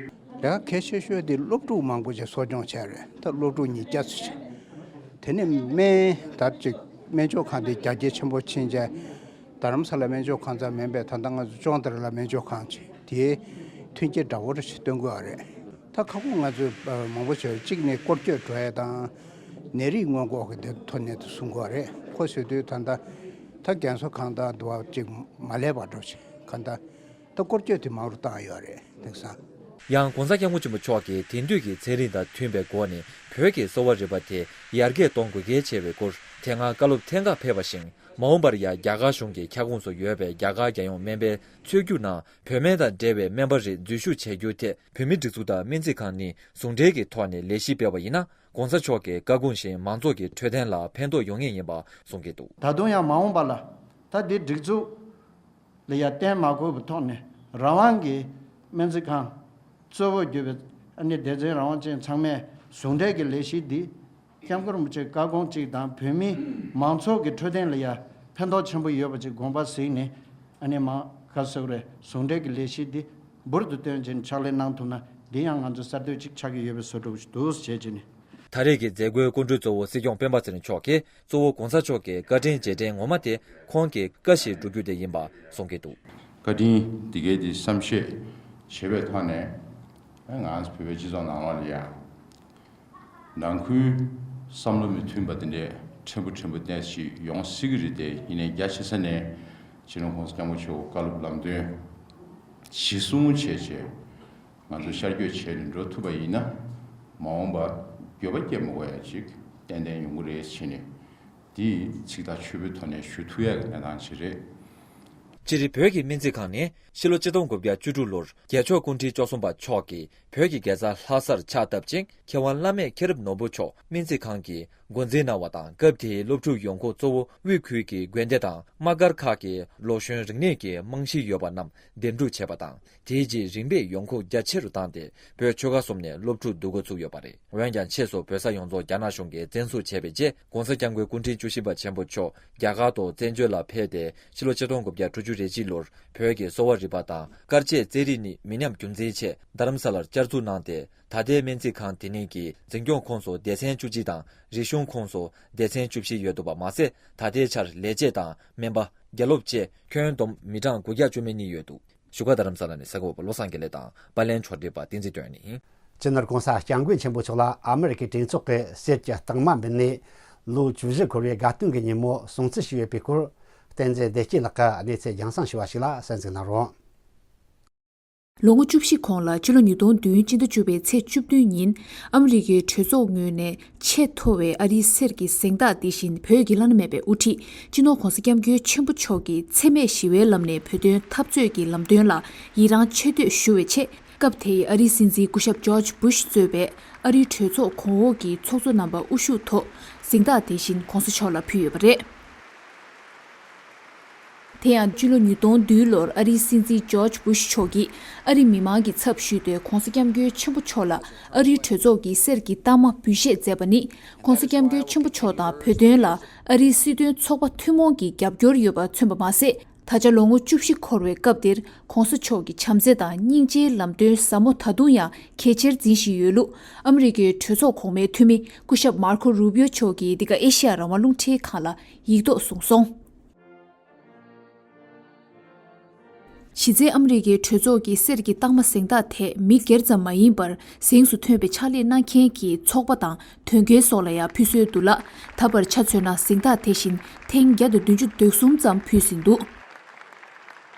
ཡང་གལ་ཆེ་ཤོས་དེ་སློབ་ཕྲུག་མང་པོ་ཞིག་གསོ་སྐྱོང་བྱས་རེད། ད་སློབ་ཕྲུག་ཉིས་བརྒྱ་ཙམ་ཞིག། དེ་ནས་སྨན་ད་ཅིག་སྨན་བཅོས་ཁང་དེ་རྒྱ་སྐྱེད་ཆེན་པོ་ཕྱིན་བྱས། རྡ་རམ་ས་ལ་སྨན་བཅོས་ཁང་ཙམ་མིན་པའི་ད་ལྟ་ང་ཚོ་ཅོང་ཏེ་ར་ལ་སྨན་བཅོས་ཁང་ཅིག་དེའི་མཐུན་རྐྱེན་འདྲ་བོ་རེ་ཞིག་སྟོན་དགོས་པ་རེད། ད་ཁག་པོ་ང་ཚོས་མང་པོ་བྱས། གཅིག་ནས་སྐོར་སྐྱོད་འགྲོ་ཡ་དང་། ནད་རིགས་སྔོན་འགོག་གི་དེ་ཐོག་ནས་དུ་གསུང་དགོས་པ་རེད། ཁོ་ཟེར་དུས་ད་ལྟ་ད་རྒན་གསོ་ཁང་དང་དུ་བ་ཅིག་མ་ལས་པ་འགྲོ་ཞིག་ག་ད། ད་སྐོར་སྐྱོད་དེ་མང་རུ་བཏང་ཡོད་རེད་དེང་སང་། ཡང་༸གོང་ས་༸སྐྱབས་མགོན་ཆེན་པོ་མཆོག་གིས་དེང་དུས་ཀྱི་ཚན་རིག་དང་མཐུན་པའི་སྒོ་ནས་བོད་ཀྱི་གསོ་བ་རིག་པ་དེ་ཡར་རྒྱས་གཏོང་དགོས་གལ་ཆེ་བའི་སྐོར་དེ་སྔ་བཀའ་སློབ་ཐེངས་འགའ་ཕེབས་པ་བཞིན། མ་འོངས་པར་ཡང་རྒྱ་གར་གཞུང་གི་ཁྱབ་ཁོངས་སུ་ཡོད་པའི་རྒྱ་གར་རྒྱལ་ཡོངས་སྨན་པའི་ཚོགས་རྒྱུ་ནང་བོད་སྨན་དང་འབྲེལ་བའི་སྨན་པ་རིགས་འཛུལ་ཞུགས་བྱེད་རྒྱུའི་ཐད་བོད་མིའི་སྒྲིག་འཛུགས་དང་སྨན་རྩིས་ཁང་གཉིས་ཟུང་འབྲེལ་གྱི་ཐོག་ནས་ལས་གཞི་སྤེལ་བ་ཡིན་ན། ༸གོང་ས་མཆོག་གི་བཀའ་དགོངས་བཞིན་མང་ཚོགས་ཀྱི་འཕྲོད་བསྟེན་ལ་ཕན་ཐོགས་ཡོང་ངེས་ཡིན་པ་གསུང་གི་འདུག། ད་དུང་ཡང་མ་འོངས་པ་ལ་ད་འདི་སྒྲིག་འཛུགས་ལ་ཡང་བརྟེན་མ་དགོས་པའི་ཐོག་ནས་རང་དབང་གི་སྨན་རྩིས་ཁང་གཙོ་བོ་གྱུར་པའི་ཨ་ནི་སྡེ་ཚན་རང་དབང་ཅན་ཚང་མས་ཟུང་འབྲེལ་གྱི་ལས་གཞི་འདི་༸སྐྱབས་མགོན་རིན་པོ་ཆེའི་བཀའ་དགོངས་གཅིག་དང་བོད་མི་མང་ཚོགས་ཀྱི་འཕྲོད་བསྟེན་ལ་ཡང་ཕན་ཐོགས་ཆེན་པོ་ཡོད་པ་ཅིག་དགོངས་པ་གཟིགས་ནས། ཨ་ནི་མ་ག་ཟེར་རེད། ཟུང་འབྲེལ་གྱི་ལས་གཞི་འདི་འབུར་དུ་བཏོན་བྱས་ནས་ཕྱག་ལས་གནང་ཐུབ་ན་འདི་ཡང་ང་ཚོ་གསར་གཏོད་ཅིག་ཆགས་ཀྱི་ཡོད་པའི་བཟོ་འདྲ་ཞིག་འདུག་ཟེར་བྱས་ནས། ད་རེས་ཀྱི་མཛད་སྒོའི་སྐུ་མགྲོན་གཙོ་བོ་སྲིད་སྐྱོང་སྤེན་པ་ཚེ་རིང་མཆོག་གིས་གཙོ་བོ་གོང་ས་མཆོག་གི་བཀའ་དྲིན་རྗེས་དྲན་ངོ་མ་དེ་ཁོང་གི་བཀའ་བཞིན་སྒྲུབ་རྒྱུ་དེ་ཡིན་པ་གསུང་གི་འདུག། བཀའ་དྲིན་འདི་གའི་འདི་བསམ་ཤེས་བྱེད་པའི་ཐོག་ནས་ང་ཚོ་བོད་པའི་སྤྱི་ཚོགས་ནང་ལོགས་ལ་ཡང་ནང་ཁུལ་བསམ་བློ་མི་མཐུན་པ་དེ་འདྲས་ཕྲན་བུ་ཕྲན་བུ་ཏོག་ཙམ་ཡོང་སྲིད་ཀྱི་རེད་དེ། ཡིན་ནའི་རྒྱ་ཆེ་ས་ནས་སྤྱི་ནོར་༸གོང་ས་༸སྐྱབས་མགོན་མཆོག་བཀའ་སློབ་ལམ་སྟོན་གཞི་བཟུང་བྱས་བྱས། ང་ཚོ་ཤར་བསྐྱོད་བྱས་ནས་འགྲོ་ཐུབ་པ་ཡིན་ན། མ་འོངས་པ་འགྱོད་པ་སྐྱེ་མི་དགོས་ཡ་ཅིག་ཏན་ཏན་ཡོང་གི་རེད་ཟེར་ནས། འདི་ཚིག་ཐག་ཆོད་པོའི་ཐོག་ནས་ཞུ་ཐུབ་ཡ་གི་གནས་སྟངས་ཅིག་རེད། སྤྱིར་བོད་ཀྱི་སྨན་རྩིས་ཁང་ནི་ཕྱི་ལོ་ཆིག་སྟོང་དགུ་བརྒྱ་བཅུ་དྲུག་ལོར་རྒྱལ་མཆོག་སྐུ་ཕྲེང་བཅུ་གསུམ་པ་མཆོག་གིས་བོད་ཀྱི་རྒྱལ་ས་ལྷ་སར་ཕྱག་བཏབ་ཅིང་། མཁས་དབང་བླ་མེད་མཁྱེན་རབ་ནོར་བུ་མཆོག་སྨན་རྩིས་ཁང་གི་འགོ་འཛིན་གནང་བ་དང་། སྐབས་དེའི་སློབ་ཕྲུག་ཡོང་ཁུངས་གཙོ་བོ་དབུས་ཁུལ་གྱི་དགོན་སྡེ་དང་དམག་སྒར་ཁག་གི་ལོ་གཞོན་རིག་གནས་ཀྱི་རྨང་གཞི་ཡོད་པ་རྣམས་འདེམས་སྒྲུག་བྱས་པ་དང་། དེའི་རྗེས་རིམ་པས་ཡོང་ཁུངས་རྒྱ་ཆེ་རུ་བཏང་སྟེ། བོད་ཆོལ་ཁ་གསུམ་ནས་སློབ་ཕྲུག་བསྡུ་འགོ་ཚུགས་ཡོད་པ་རེད། འོན་ཀྱང་ཕྱིས་སུ་བོད་ས་ཡོངས་རྫོགས་རྒྱ་ནག་གཞུང་གིས་བཙན་བཟུང་བྱས་པའི་རྗེས། ༸གོང་ས་༸སྐྱབས་མགོན་སྐུ་ཕྲེང་བཅུ་བཞི་པ་ཆེན་པོ་མཆོག་རྒྱ་གར་དུ་བཙན་བྱོལ་ལ་ཕེབས་ཏེ། ཕྱི་ལོ་ཆིག་སྟོང་དགུ་བརྒྱ་དྲུག་ཅུ་རེ་གཅིག་ལོར་བོད་ཀྱི་གསོ་བ་རིག་པ་དང་སྐར་དཔྱད་རྩེད་རིགས་གཉིས་མི་ཉམས་རྒྱུན་འཛིན་ཆེད་རྡ་རམ་ས་ལར་བསྐྱར་འཛུགས་གནང་སྟེ། ད་ལྟའི་སྨན་རྩིས་ཁང་དེ་ཉིད་ཀྱི་འཛིན་སྐྱོང་ཁོངས་སུ་སྡེ་ཚན་བཅུ་གཅིག་དང་། རིག་གཞུང་ཁོངས་སུ་སྡེ་ཚན་བཅུ་བཞི་ཡོད་འདུག་པ་མ་ཟད། ད་ལྟའི་ཆར་ལས་བྱེད་དང་སྨན་པ། རྒྱ་སློབ་བཅས་ཁྱོན་བསྡོམས་མི་གྲངས་དགུ་བརྒྱ་བཅུ་མེད་གཉིས་ཡོད་འདུག། བཞུགས་སྒར་རྡ་རམ་ས་ལ་ནས་གསར་འགོད་པ་བློ་བཟང་དགེ་ལེགས་དང་། པར་ལེན་ཕྱོགས་སྒྲིག་པ་བསྟན་འཛིན་དོན་གཉིས། སྤྱི་ནོར་༸གོང་ས་༸སྐྱབས་མགོན་ཆེན་པོ་མཆོག་ལ་ཨ་མེ་རི་ཁའི་གྲོས་ཚོགས་ཀྱིས་གསེར་གྱི་རྟགས་མ་འབུལ་ནས། ལོ་བཅུ་བཞི་འཁོར་བའི་དགའ་སྟོན་གྱི་ཉིན་མོ་སྲུང་བརྩི་ཞུས་ཡོད་པའི་སྐོར། བསྟན་འཛིན་བདེ་སྐྱིད་ལགས་ཀྱིས་གནས་ཚུལ་རྒྱང་སྲིང་ཞུ་བ་ཞིག་ལ་གསན་གཟིགས་གནང་རོགས། ལོ་ངོ་བཅུ་བཞི་གོང་ལ་ཕྱི་ལོ་ཉིས་སྟོང་བདུན་སྤྱི་ཟླ་བཅུ་པའི་ཚེས་བཅུ་བདུན་ཉིན། ཨ་མི་རི་ཀའི་གྲོས་ཚོགས་ངོས་ནས་ཆེས་མཐོ་བའི་ཨ་རིའི་གསེར་གྱི་གཟེངས་རྟགས་དེ་བཞིན་བོད་ཀྱི་བླ་ན་མེད་པའི་དབུ་ཁྲིད་སྤྱི་ནོར་༸གོང་ས་༸སྐྱབས་མགོན་ཆེན་པོ་མཆོག་གིས་འཚེ་མེད་ཞི་བའི་ལམ་ནས་བོད་དོན་འཐབ་རྩོད་ཀྱི་ལམ་སྟོན་ལ་ཡི་རངས་ཆེ་བསྟོད་ཞུ་བའི་ཆེད། སྐབས་དེའི་ཨ་རིའི་སྲིད་འཛིན་སྐུ་ཞབས་ཇོརྗ་བུ་ཤ་གཙོས་པའི་ཨ་རིའི་གྲོས་ཚོགས་གོང་འོག་གི་ཚོགས་གཙོ་རྣམ་པ་དབུ་བཞུགས་ཐོག་གཟེངས་རྟགས་དེ་བཞིན་༸གོང་ས་མཆོག་ལ་ཕུལ་ཡོད་པ་རེད། དེ་ཡང་སྤྱི་ལོ་ཉིས་སྟོང་བདུན་ལོར་ཨ་རིའི་སྲིད་འཛིན་ཇོརྗ་བུ་ཤ་མཆོག་གིས་ཨ་རི་མི་མང་གི་ཚབ་ཞུས་ཏེ་༸གོང་ས་༸སྐྱབས་མགོན་ཆེན་པོ་མཆོག་ལ་ཨ་རིའི་གྲོས་ཚོགས་ཀྱི་གསེར་གྱི་རྟགས་མ་འབུལ་བཞེས་མཛད་པ་ནི་༸གོང་ས་༸སྐྱབས་མགོན་ཆེན་པོ་མཆོག་དང་བོད་དོན་ལ་ཨ་རིའི་སྲིད་དོན་ཚོགས་པ་ཐུན་མོང་གི་རྒྱབ་སྐྱོར་ཡོད་པ་མཚོན་པ་མ་ཟད། ད་ཆ་ལོ་ངོ་བཅུ་བཞི་འཁོར་བའི་སྐབས་འདིར་༸གོང་ས་མཆོག་གི་བྱམས་བརྩེ་དང་སྙིང་རྗེའི་ལམ་སྟོན་ཟབ་མོ་ད་དུང་ཡང་གལ་ཆེར་འཛིན་བཞིན་ཡོད་ལུགས་ཨ་མི་རི་ཀའི་གྲོས་ཚོགས་གོང་མའི་འཐུས་མི་སྐུ་ཞབས་མར་ཁོ་རུ་བྷིའོ་མཆོག་གིས་འདི་ག་ཨེ་ཤེ་ཡ་རང་དབང་རླུང་འཕྲིན་ཁང་ལ་ཡིག་ཐོག་གསུངས་སོང་། གཞི་རྩའི་ཨ་མི་རི་ཀའི་གྲོས་ཚོགས་ཀྱི་གསེར་གྱི་རྟགས་མ་གཟེངས་རྟགས་དེ་མི་སྒེར་ཙམ་མ་ཡིན་པར་གཟེངས་སུ་ཐོན་པའི་ཕྱག་ལས་གནང་མཁན་གྱི་ཚོགས་པ་དང་དོན་རྐྱེན་སོགས་ལ་ཡང་ཕུལ་སྲོལ་འདུག་ལ། ད་བར་ཆ་མཚོན་ན་གཟེངས་རྟགས་དེ་བཞིན་ཐེངས་བརྒྱ་དང་བདུན་ཅུ་དོན་གསུམ་ཙམ་ཕུལ་ཟིན་འདུག་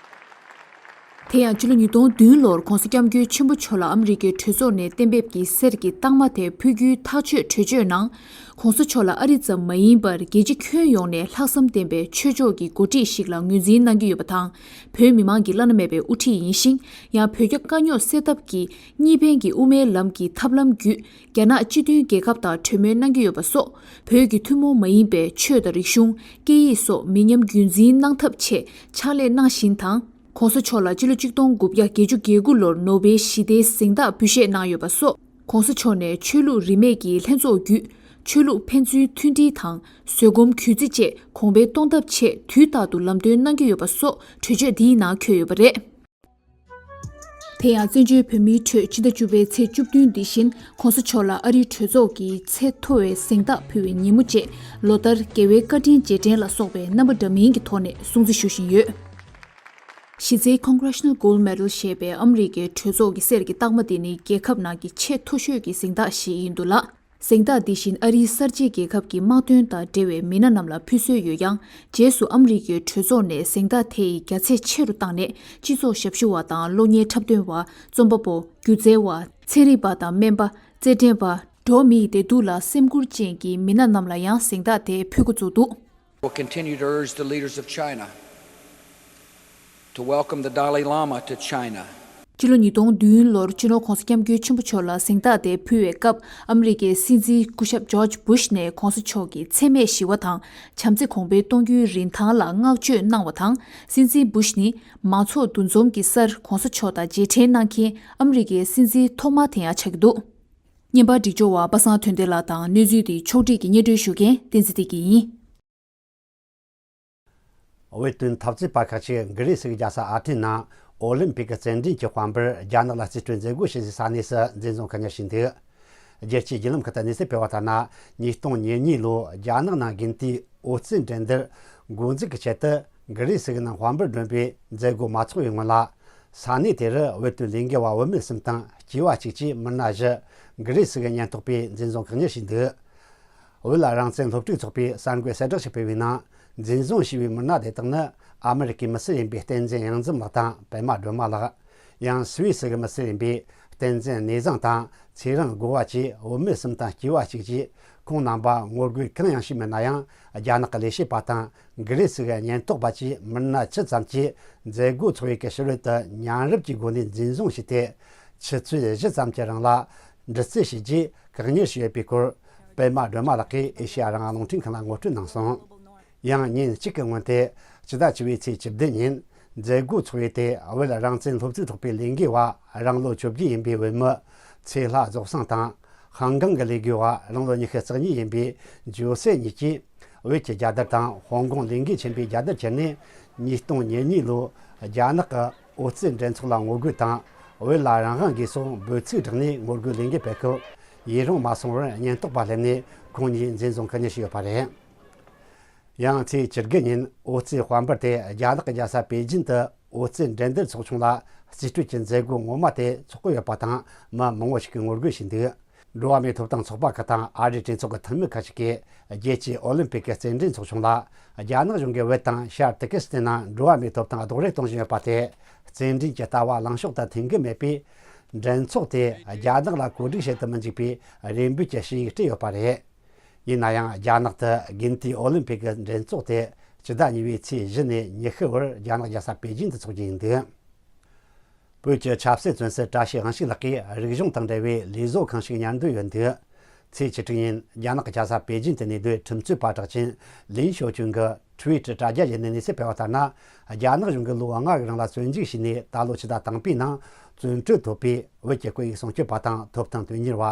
དེ་ཡང་ཕྱི་ལོ་ཉིས་སྟོང་བདུན་ལོར་༸གོང་ས་༸སྐྱབས་མགོན་ཆེན་པོ་མཆོག་ལ་ཨ་མི་རི་ཀའི་གྲོས་ཚོགས་ནས་གཏན་འབེབས་ཀྱི་གསེར་གྱི་རྟགས་མ་དེ་ཕུལ་རྒྱུའི་ཐག་གཅོད་གྲོས་ཆོད་ནང་། ༸གོང་ས་མཆོག་ལ་ཨ་རི་ཙམ་མ་ཡིན་པར་རྒྱལ་སྤྱི་ཁྱོན་ཡོངས་ནས་ལྷག་བསམ་ལྡན་པའི་ཆོས་ཕྱོགས་ཀྱི་འགོ་ཁྲིད་ཞིག་ལ་ངོས་འཛིན་གནང་གི་ཡོད་པ་དང་། བོད་མི་མང་གི་བླ་ན་མེད་པའི་དབུ་ཁྲིད་ཡིན་ཞིང་། ཡང་བོད་རྒྱ་དཀའ་རྙོག་སེལ་ཐབས་ཀྱི་གཉིས་ཕན་གྱི་དབུ་མའི་ལམ་གྱི་ཐབས་ལམ་བརྒྱུད། རྒྱ་ནག་སྤྱི་མཐུན་རྒྱལ་ཁབ་དང་གྲོས་མོལ་གནང་གི་ཡོད་པ་སོགས། བོད་ཀྱི་ཐུན་མོང་མ་ཡིན་པའི་ཆོས་དང་རིག་གཞུང་། སྐད་ཡིག་སོགས་མི་ཉམས་རྒྱུན་འཛིན་གནང་ཐབས་ཆེད་ཕྱག་ལས་གནང་བཞིན་དང་། ༸གོང་ས་མཆོག་ལ་ཕྱི་ལོ་ཆིག་སྟོང་དགུ་བརྒྱ་བརྒྱད་ཅུ་གྱ་དགུ་ལོར་ནོ་བེལ་ཞི་བདེའི་གཟེངས་རྟགས་འབུལ་བཞེས་གནང་ཡོད་པ་སོགས། ༸གོང་ས་མཆོག་ནས་ཆོས་ལུགས་རིས་མེད་ཀྱི་ལྷན་ཚོགས་བརྒྱུད། ཆོས་ལུགས་ཕན་ཚུན་མཐུན་སྒྲིལ་དང་བཟོད་སྒོམ་གུས་བརྩི་བཅས་གོང་འཕེལ་གཏོང་ཐབས་ཆེད་དུས་རྟག་ཏུ་ལམ་སྟོན་གནང་གི་ཡོད་པ་སོགས་གྲོས་ཆོད་འདིའི་ནང་འཁོད་ཡོད་པ་རེད། དེ་ཡང་བཙན་བྱོལ་བོད་མིའི་ཁྲོད་ཕྱི་ཟླ་བཅུ་པའི་ཚེས་བཅུ་བདུན་འདི་བཞིན་༸གོང་ས་མཆོག་ལ་ཨ་རིའི་གྲོས་ཚོགས་ཀྱི་ཚད་མཐོ་བའི་གཟེངས་རྟགས་ཕུལ་བའི་ཉིན་མོ་བཅས་ལོ་ལྟར་རྒྱལ་བའི་བཀའ་དྲིན་རྗེས་དྲན་ལ་སོགས་པའི་རྣམ་པ་འདྲ་མིན་གྱི་ཐོག་ནས་སྲུང་བརྩི་ཞུ་བཞིན་ཡོད། གཞི་རྩའི་Congressional Gold Medal ཞེས་པའི་ཨ་མི་རི་ཀའི་གྲོས་ཚོགས་ཀྱི་གསེར་གྱི་རྟགས་མ་དེ་ནི་རྒྱལ་ཁབ་ནང་གི་ཆེས་མཐོ་ཤོས་ཀྱི་གཟེངས་རྟགས་ཤིག་ཡིན་འདུག་ལ། གཟེངས་རྟགས་འདི་བཞིན་ཨ་རིའི་གསར་བརྗེའི་རྒྱལ་ཁབ་ཀྱི་དམག་དོན་དང་འབྲེལ་བའི་མི་སྣ་རྣམས་ལ་ཕུལ་སྲོལ་ཡོད་ཀྱང་། རྗེས་སུ་ཨ་མི་རི་ཀའི་གྲོས་ཚོགས་ནས་གཟེངས་རྟགས་དེ་ཡི་རྒྱ་ཚད་ཆེ་རུ་བཏང་ནས། སྤྱི་ཚོགས་ཞབས་ཞུ་བ་དང་གློག་བརྙན་འཁྲབ་སྟོན་པ། རྩོམ་པ་པོ། སྒྱུ་རྩལ་བ། ཚན་རིག་པ་དང་སྨན་པ། རྩེད་འགྲན་པ། འགྲོ་བ་མིའི་བདེ་སྡུག་ལ་སེམས་ཁུར་ཅན་གྱི་མི་སྣ་རྣམས་ལ་ཡང་གཟེངས་རྟགས་དེ་ཕུལ་འགོ་བཙུགས་འདུག Will continue to urge the leaders of China to welcome the Dalai Lama to China. ཕྱི་ལོ་ཉིས་སྟོང་བདུན་ལོར་སྤྱི་ནོར་༸གོང་ས་༸སྐྱབས་མགོན་ཆེན་པོ་མཆོག་ལ་གཟེངས་རྟགས་དེ་ཕུལ་བའི་སྐབས། ཨ་མི་རི་ཀའི་སྲིད་འཛིན་སྐུ་ཞབས་ཇོརྗ་བུ་ཤ་ནས་༸གོང་ས་མཆོག་གི་འཚེ་མེད་ཞི་བ་དང་བྱམས་བརྩེ་གོང་འཕེལ་གཏོང་རྒྱུའི་རིན་ཐང་ལ་བསྔགས་བརྗོད་གནང་བ་དང་། སྲིད་འཛིན་བུ་ཤ་ནི་མང་ཚོགས་འདུ་འཛོམས་ཀྱི་སར་༸གོང་ས་མཆོག་དང་མཇལ་འཕྲད་གནང་མཁན་ཨ་མི་རི་ཀའི་སྲིད་འཛིན་ཐོག་མ་དེ་ཡང་ཆགས་ཀྱི་འདུག་བརྙན་པར་སྒྲིག་སྦྱོར་བ་པ་སངས་དོན་ལྡན་ལགས་དང་། གནས་ཚུལ་འདི་ཕྱོགས་སྒྲིག་གིས་སྙན་སྒྲོན་ཞུ་མཁན་བསྟན་འཛིན་བདེ་སྐྱིད་ཡིན། བོད་དོན་འཐབ་རྩོད་པ་ཁག་ཅིག་གྷི་རི་སི་གི་རྒྱལ་ས་ཨ་ཐེ་ན་ཨོ་ལིམ་པིག་གི་རྩེད་འགྲན་གྱི་དཔལ་འབར་རྒྱ་ནག་ལ་རྩིས་སྤྲོད་མཛད་སྒོ་ཞུ་སའི་ས་གནས་སུ་འཛིན་བཟུང་བཀག་ཉར་བྱས་འདུག་རྒྱལ་སྤྱིའི་བརྒྱུད་ལམ་ཁག་ཏུ་གནས་ཚུལ་སྤེལ་བ་ལྟར་ན། ཉིས་སྟོང་ཉེར་གཉིས་ལོའི་རྒྱ་ནག་ནང་དགུན་དུས་འོད་རྩེད་འགྲན་བསྡུར་འགོ་འཛུགས་ཀྱི་ཆེད་དུ་གྷི་རི་སི་གི་ནང་དཔལ་འབར་བསྒྲོན་པའི་མཛད་སྒོ་མ་ཚོགས་པའི་སྔོན་ལ། ས་གནས་དེར་བོད་དོན་ལས་འགུལ་བ་བུད་མེད་གསུམ་དང་སྐྱེས་པ་གཅིག་བཅས་མི་སྣ་བཞི་གྷི་རི་སི་གི་ཉེན་རྟོག་པས་འཛིན་བཟུང་བཀག་ཉར་བྱས་འདུག་བོད་རང་བཙན་སློབ་ཕྲུག་ཚོགས་པས་གསར་འགོད་གསལ་བསྒྲགས་ཤིག་སྤེལ་བའི་ནང་། འཛིན་བཟུང་བྱས་པའི་མི་སྣ་དེ་དག་ནི་ཨ་མི་རི་ཀའི་མི་སེར་ཡིན་པའི་བསྟན་འཛིན་གཡང་འཛོམས་ལགས་དང་པད་མ་སྒྲོལ་མ་ལགས། ཡང་སུད་སི་གི་མི་སེར་ཡིན་པའི་བསྟན་འཛིན་གནས་བཟང་དང་ཚེ་རིང་དགོ་བ་བཅས་བུད་མེད་གསུམ་དང་སྐྱེས་པ་གཅིག་བཅས། ཁོང་རྣམ་པ་ངོ་རྒོལ་གང་ཡང་བྱས་མེད་ན་ཡང་། རྒྱ་ནག་གི་ལས་བྱེད་པ་དང་གྷི་རི་སི་གི་ཉེན་རྟོག་པ་བཅས་མི་སྣ་བཅུ་ཙམ་གྱིས་མཛད་སྒོ་ཚོགས་ཡུལ་གྱི་ཕྱི་རོལ་དུ་མཉམ་རུབ་ཀྱི་སྒོ་ནས་འཛིན་བཟུང་བྱས་ཏེ། ཆུ་ཚོད་བཞི་ཙམ་གྱི་རིང་ལ་འདྲི་རྩད་བྱས་རྗེས་བཀག་ཉར་བྱས་ཡོད་པའི་སྐོར། པད་མ་སྒྲོལ་མ་ལགས་ཀྱིས་ཨེ་ཤེ་ཡ་རང་དབང་རླུང་འཕྲིན་ཁང་ལ་ངོ་སྤྲོད་གནང་སོང་། ཡང་ཉིན་གཅིག་གི་སྔོན་ཏེ། ཕྱི་ཟླ་བཅུ་པའི་ཚེས་བཅུ་བདུན་ཉིན། མཛད་སྒོ་ཚོགས་ཡུལ་དེ་བོད་རང་བཙན་སློབ་ཕྲུག་ཚོགས་པའི་ལས་འགུལ་བ་རང་ལོ་བཅོ་བརྒྱད་ཡིན་པའི་བུད་མེད་ཚེ་ལྷ་རྫོགས་སངས་དང་། ཧང་ཀང་གི་ལས་འགུལ་བ་རང་ལོ་ཉི་ཤུ་རྩ་གཉིས་ཡིན་པའི་ཇོ་སེ་གཉིས་ཀྱིས། བོད་ཀྱི་རྒྱལ་དར་དང་ཧོང་ཀོང་ལས་འགུལ་ཆེན་པོའི་རྒྱལ་དར་ཁྱེར་ནས། ཉིས་སྟོང་ཉེར་གཉིས་ལོའི་རྒྱ་ནག་གི་འོ་རྩེད་འགྲན་ཚོགས་ལ་ངོ་རྒོལ་དང་། བོད་ལ་རང་དབང་དགོས་སོགས་འབོད་ཚིག་བསྒྲགས་ནས་ངོ་རྒོལ་ལས་འགུལ་སྤེལ་སྐབས། ཡུན་རིང་མ་སོང་བར་ཉེན་རྟོག་པ་སླེབས་ནས་ཁོང་གཉིས་འཛིན་བཟུང་བཀག་ཉར་བྱས་ཡོད་པ་རེད། ཡང་ཚེས་བཅུ་དགུ་ཉིན་འོ་རྩེད་དཔལ་འབར་དེ་རྒྱ་ནག་གི་རྒྱལ་ས་པེ་ཅིན་དུ་འོ་རྩེད་འགྲན་བསྡུར་ཚོགས་ཆུང་ལ་རྩིས་སྤྲོད་ཀྱི་མཛད་སྒོ་ངོ་མ་དེ་ཚོགས་ཀྱི་ཡོད་པ་དང་། མི་མང་བོ་ཞིག་གིས་ངོ་རྒོལ་བྱས་འདུག་འགྲོ་བ་མིའི་ཐོབ་ཐང་ཚོགས་པ་ཁག་དང་ཨ་རིའི་གྲོས་ཚོགས་ཀྱི་འཐུས་མི་ཁག་ཅིག་གིས་རྒྱལ་སྤྱིའི་ཨོ་ལིམ་པིག་གི་རྩེད་འགྲན་ཚོགས་ཆུང་ལ་རྒྱ་ནག་གཞུང་གིས་བོད་དང་ཤར་ཏུར་ཀི་སི་ཐན་ནང་འགྲོ་བ་མིའི་ཐོབ་ཐང་རྡོག་རོལ་གཏོང་བཞིན་ཡོད་པ་དེ། རྩེད་འགྲན་གྱི་ལྟ་བ་ལངས་ཕྱོགས་དང་མཐུན་གྱི་མེད་པས། འགྲན་ཚོགས་དེ་རྒྱ་ནག་ལ་གོ་སྒྲིག་བྱེད་དུ་མི་འཇུག་པའི་རེ་འབོད་ཀྱི་ཞུ་ཡིག་སྤྲད་ཡོད་པ་རེད། ཡིན་ན་ཡང་རྒྱ་ནག་ཏུ་དགུན་དུས་ཨོ་ལིམ་པིག་གི་འགྲན་ཚོགས་དེ་ཕྱི་ཟླ་གཉིས་པའི་ཚེས་བཞི་ནས་ཉི་ཤུ་བར་རྒྱ་ནག་རྒྱལ་ས་པེ་ཅིན་དུ་འཚོགས་རྒྱུ་ཡིན་འདུག་བོད་ཀྱི་ཆབ་སྲིད་བཙོན་ཟུར་བཀྲ་ཤིས་དབང་ཕྱུག་ལགས་ཀྱིས་རིག་གཞུང་དང་འབྲེལ་བའི་ལས་བཟོ་ཁང་ཞིག་གཉེར་འདོད་ཡོད་འདུག་ཚེས་བཅུ་དྲུག་ཉིན་རྒྱ་ནག་གི་ཆ་ས་པེ་ཅིན་དུ་གནས་སྡོད་ཁྲིམས་རྩོད་པ་གྲགས་ཅན་ལིན་ཞའོ་ཅུན་གྱིས་ཊུ་ཝི་ཊར་དྲ་རྒྱ་བརྒྱུད་ནས་གནས་ཚུལ་སྤེལ་བ་ལྟར་ན། རྒྱ་ནག་གཞུང་གིས་ལོ་ལྔ་གི་རིང་ལ་བཙོན་འཇུག་བྱས་ནས་ད་ལོ་ཕྱི་ཟླ་དང་པོའི་ནང་བཙོན་གྲོལ་ཐོབ་པའི་བོད་ཀྱི་སྐད་ཡིག་སྲུང་སྐྱོབ་པ་དང་ཐོབ་ཐང་དོན་གཉེར་བ་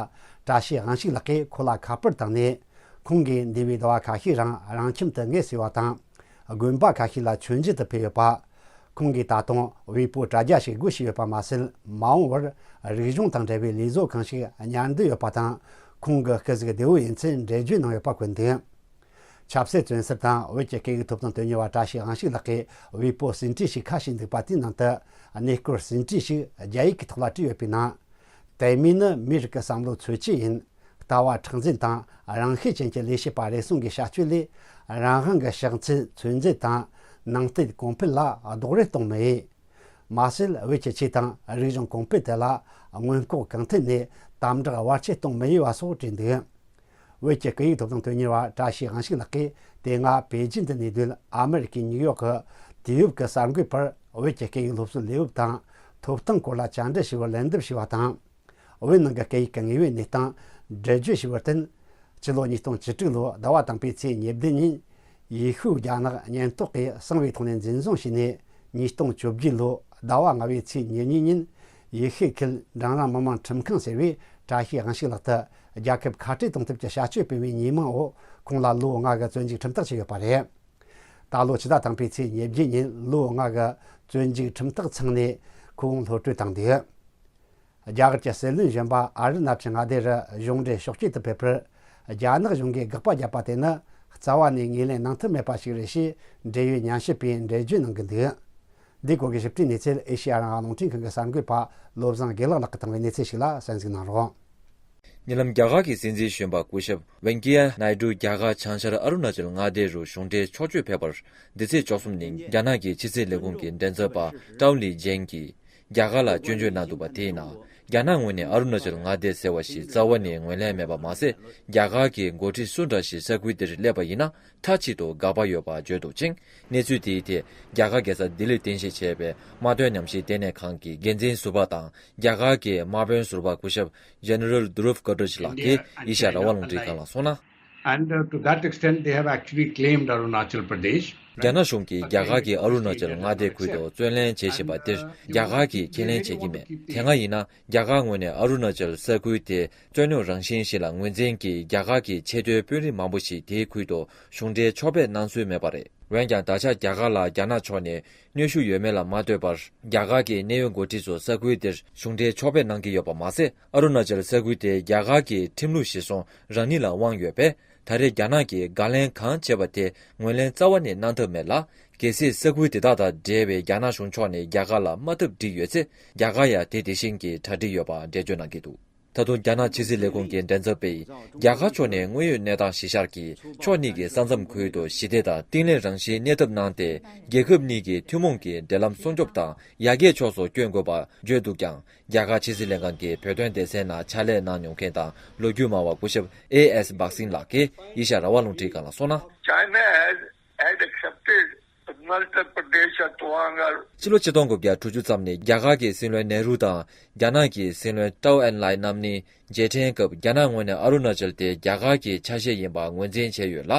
བཀྲ་ཤིས་དབང་ཕྱུག་ལགས་ཀྱིས་ཁོ་ལ་ཁ་པར་བཏང་ནས། ཁོང་གིས་འདས་པའི་ཟླ་བ་ཁ་ཤས་རིང་རང་ཁྱིམ་དུ་ངལ་གསོས་པ་དང་། དགོན་པ་ཁ་ཤས་ལ་མཆོད་མཇལ་དུ་ཕེབས་ཡོད་པ། ཁོང་གིས་ད་དུང་ཝེ་པོ་དྲ་རྒྱ་ཞིག་སྒོ་ཕྱེ་ཡོད་པ་མ་ཟད། མ་འོངས་པར་རིག་གཞུང་དང་འབྲེལ་བའི་ལས་བཟོ་ཁང་ཞིག་གཉེར་འདོད་ཡོད་པ་དང་། ཁོང་གི་སྐུ་གཟུགས་བདེ་བོ་ཡིན་ཚུལ་འགྲེལ་བརྗོད་གནང་ཡོད་པ་བཀོད་འདུག་ཆབ་སྲིད་བཙོན་ཟུར་དང་བོད་ཀྱི་སྐད་ཡིག་ཐོབ་ཐང་དོན་གཉེར་བ་བཀྲ་ཤིས་དབང་ཕྱུག་ལགས་ཀྱིས་ཝེ་པོ་ཟིན་བྲིས་ཤིག་ཁ་ཕྱེ་འདུག་པ་དེའི་ནང་དུ། གནས་སྐོར་ཟིན་བྲིས་ཤིག་རྒྱ་ཡིག་གི་ཐོག་ལ་བྲིས་ཡོད་པའི་ནང་། དད་མོས་ནི་མིའི་རིགས་ཀྱི་བསམ་བློའི་འཚོ་བཅུད་ཡིན། ལྟ་བ་མཁྲེགས་འཛིན་དང་རང་ཤེད་ཅན་གྱི་ལས་བྱེད་པ་རེ་ཟུང་གི་བྱ་སྤྱོད་ལས། རང་དབང་གི་ཕྱག་འཚལ་ཚོད་འཛིན་དང་ནང་བསྟན་གོང་འཕེལ་ལ་རྡོག་རོལ་གཏོང་མི་འོས། མ་ཟད། བོད་ཀྱི་ཆོས་དང་རིག་གཞུང་གོང་འཕེལ་དེ་ལ་མངོན་ལྐོག་གང་ཐད་ནས་དམ་དྲག་བར་ཆད་གཏོང་མི་འོས་པ་སོགས་བྲིས་འདུག་བོད་ཀྱི་སྐད་ཡིག་ཐོབ་ཐང་དོན་གཉེར་བ་བཀྲ་ཤིས་དབང་ཕྱུག་ལགས་ཀྱིས་དེ་སྔ་པེ་ཅིན་དུ་གནས་སྡོད་ཨ་མི་རི་ཀའི་ཉིའུ་ཡོག་གི་དུས་བབ་ཀྱི་གསར་འགོད་པར། བོད་ཀྱི་སྐད་ཡིག་སློབ་གསོའི་ལེའུ་དང་ཐོབ་ཐང་སྐོར་ལ་བཅར་འདྲི་ཞུ་བར་ལན་འདེབས་ཞུས་པ་དང་། བོད་ནང་གི་སྐད་ཡིག་གི་དངོས་ཡོད་གནས་སྟངས་འགྲེལ་བརྗོད་ཞུས་པར་བརྟེན། ཕྱི་ལོ་ཉིས་སྟོང་བཅུ་དྲུག་ལོའི་ཟླ་བ་དང་པོའི་ཚེས་ཉེར་བདུན་ཉིན། ཡེ་ཤུ་རྒྱ་ནག་ཉེན་རྟོག་གིས་གསང་བའི་ཐོག་ནས་འཛིན་བཟུང་བྱས་ནས། ཉིས་སྟོང་བཅོ་བརྒྱད་ལོའི་ཟླ་བ་ལྔ་པའི་ཚེས་ཉེར་གཉིས་ཉིན། ཡེ་ཤུའི་ཁུལ་འབྲིང་རིམ་མི་དམངས་ཁྲིམས་ཁང་ཟེར་བས་བཀྲ་ཤིས་དབང་ཕྱུག་ལགས་དེ་རྒྱལ་ཁབ་ཁ་བྲལ་གཏོང་ཐབས་ཀྱི་བྱ་སྤྱོད་སྤེལ་བའི་ཉེས་མིང་འོག་ཁོང་ལ་ལོ་ལྔ་གི་བཙོན་འཇུག་ཁྲིམས་ཐག་བཅད་ཡོད་པ་རེད། ད་ལོ་ཕྱི་ཟླ་དང་པོའི་ཚེས་ཉེར་བརྒྱད་ཉིན་ལོ་ལྔ་གི་བཙོན་འཇུག་ཁྲིམས་ཐག་ཚང་ནས་ཁོང་གློད་བཀྲོལ་བཏང་འདུག་རྒྱ་གར་གྱི་སྲིད་བློན་གཞོན་པ་ཨ་རུ་ན་ཅལ་མངའ་སྡེ་རུ་གཞུང་འབྲེལ་ཕྱོགས་སྐྱོད་དུ་ཕེབས་པར། རྒྱ་ནག་གཞུང་གིས་དགག་པ་བརྒྱབ་པ་དེ་ནི་རྩ་བ་ནས་ངོས་ལེན་གནང་ཐབས་མེད་པ་ཞིག་རེད་ཞེས་འབྲེལ་ཡོད་ཉན་ཞིབ་པས་འགྲེལ་བརྗོད་གནང་གི་འདུག་འདིའི་སྐོར་གྱི་ཞིབ་ཕྲའི་གནས་ཚུལ་ཨེ་ཤེ་ཡ་རང་དབང་རླུང་འཕྲིན་ཁང་གི་གསར་འགོད་པ་བློ་བཟང་དགེ་ལགས་ལགས་ཀྱིས་བཏང་བའི་གནས་ཚུལ་ཞིག་ལ་གསན་གཟིགས་གནང་རོགས། ཉེ་ལམ་རྒྱ་གར་གྱི་སྲིད་འཛིན་གཞོན་པ་སྐུ་ཞབས་ཝེང་ཀི་ཡ་ནའི་ཌུ་རྒྱ་གར་བྱང་ཤར་ཨ་རུ་ན་ཅལ་མངའ་སྡེ་རུ་གཞུང་འབྲེལ་ཕྱོགས་བསྐྱོད་ཕེབས་པར། འདི་ཚེས་བཅུ་གསུམ་ཉིན་རྒྱ་ནག་གི་ཕྱི་སྲིད་ལས་ཁུངས་ཀྱི་མགྲིན་ཚབ་པ་ཀྲའོ་ལི་ཇེན་གྱིས། རྒྱ་གར་ལ་སྐྱོན་བརྗོད་གནང་འདུག་པ་དེའི་ནང་། རྒྱ་ནག་ངོས་ནས་ཨ་རུ་ན་ཅལ་མངའ་སྡེ་ཟེར་བ་ཞིག་རྩ་བ་ནས་ངོས་ལེན་མེད་པ་མ་ཟད། རྒྱ་གར་གྱི་འགོ་ཁྲིད་སུ་འདྲ་ཞིག་ས་ཁུལ་དེར་སླེབས་པ་ཡིན་ན་མཐའ་གཅིག་ཏུ་དགག་པ་ཡོད་པ་བརྗོད་འདུག་ཅིང་། གནས་ཚུལ་དེའི་ཐད་རྒྱ་གར་རྒྱལ་ས་ལྡི་ལིར་རྟེན་གཞི་བྱས་པའི་དམག་དོན་ཉམས་ཞིབ་ལྟེ་གནས་ཁང་གི་འགན་འཛིན་ཟུར་པ་དང་རྒྱ་གར་གྱི་དམག་དཔོན་ཟུར་པ་སྐུ་ཞབས་General Dhruv Kothraj ལགས་ཀྱིས་ཨེ་ཤ་ཡ་རང་དབང་རླུང་འཕྲིན་ཁང་ལ་གསུངས་ན། And uh, to that extent, they have actually claimed Arunachal Pradesh. རྒྱ་ནག་གཞུང་གིས་རྒྱ་གར་གྱི་ཨ་རུ་ན་ཅལ་མངའ་སྡེ་ཁུལ་དུ་བཙོན་ལེན་བྱེད་བཞིན་པ་དེར་རྒྱ་གར་གྱིས་ཁས་ལེན་བྱེད་ཀྱི་མེད། དེ་སྔ་ཡིན་ན་རྒྱ་གར་ངོས་ནས་ཨ་རུ་ན་ཅལ་ས་ཁུལ་དེ་རྩོད་རྙོག་རང་བཞིན་ཞིག་ལ་ངོས་འཛིན་གྱིས་རྒྱ་གར་གྱི་ཆེས་མཐོའི་དཔོན་རིགས་མང་པོ་ཞིག་དེའི་ཁུལ་དུ་གཞུང་འབྲེལ་ཕྱོགས་ཕེབས་གནང་སྲོལ་མེད་པ་རེད། འོན་ཀྱང་ད་ཆ་རྒྱ་གར་ལ་རྒྱ་ནག་ཕྱོགས་ནས་གནོན་ཤུགས་ཡོད་མེད་ལ་མ་ལྟོས་པར་རྒྱ་གར་གྱི་གནད་ཡོད་འགོ་ཁྲིད་ཚོ་ས་ཁུལ་དེར་གཞུང་འབྲེལ་ཕྱོགས་ཕེབས་གནང་གི་ཡོད་པ་མ་ཟད། ཨ་རུ་ན་ཅལ་ས་ཁུལ་དེ་རྒྱ་གར་གྱི་ཁྲིམས་ལུགས་གཞིར་བཟུང་རང་ཉིད་ལ་དབང་ཡོད་པས། ད་རེས་རྒྱ་ནག་གིས་དགག་ལན་གང་བྱས་པ་དེ་ངོས་ལེན་རྩ་བ་ནས་གནང་ཐབས་མེད་ལ། གལ་སྲིད་ས་ཁུལ་དེ་དག་དང་འབྲེལ་བའི་རྒྱ་ནག་གཞུང་ཕྱོགས་ནས་རྒྱ་གར་ལ་དམའ་འཐབ་བསྒྲིགས་ཡོད་ཚེ། རྒྱ་གར་ཡང་དེ་དེ་བཞིན་གྱི་གྲ་སྒྲིག་ཡོད་པ་འགྲེལ་བརྗོད་གནང་གི་འདུག་ད་དུང་རྒྱ་ནག་ཕྱི་སྲིད་ལས་ཁུངས་ཀྱི་མགྲིན་ཚབ་པས། རྒྱ་གར་ཕྱོགས་ནས་དངོས་ཡོད་གནས་སྟངས་གཞི་བཞག་གིས་ཕྱོགས་གཉིས་ཀྱི་ས་མཚམས་ཁུལ་དུ་ཞི་བདེ་དང་གཏིང་ལེན་རང་བཞིན་གནས་ཐབས་གནང་སྟེ། རྒྱལ་ཁབ་གཉིས་ཀྱི་ཐུན་མོང་གི་འབྲེལ་ལམ་སྲུང་སྐྱོབ་དང་ཡར་རྒྱས་ཕྱོགས་སུ་བསྐྱོད་དགོས་པ་བརྗོད་འདུག་ཀྱང་། རྒྱ་གར་ཕྱི་སྲིད་ལྷན་ཁང་གི་བོད་དོན་སྡེ་ཚན་ནང་ཕྱག་ལས་གནང་མྱོང་མཁན་དང་ལོ་རྒྱུས་སྨྲ་བ་སྐུ་ཞབས་ཨེ་ཨེས་བྷག་སིན་ལགས་ཀྱིས་ཨེ་ཤ་ཡ་རང་དབང་རླུང་འཕྲིན་ཁང་ལ་གསུངས་ན། China has, had accepted Arunachal Pradesh as Tawang. ཕྱི་ལོ་ཆིག་སྟོང་དགུ་བརྒྱ་དྲུག་ཅུ་ཙམ་ནས་རྒྱ་གར་གྱི་སྲིད་བློན་ནེ་རུ་དང་རྒྱ་ནག་གི་སྲིད་བློན་ཀྲའོ་ཨེན་ལའེ་རྣམ་གཉིས་མཇལ་འཕྲད་སྐབས། རྒྱ་ནག་ངོས་ནས་ཨ་རུ་ན་ཅལ་དེ་རྒྱ་གར་གྱི་ཆ་ཤས་ཡིན་པ་ངོས་འཛིན་བྱས་ཡོད་ལ།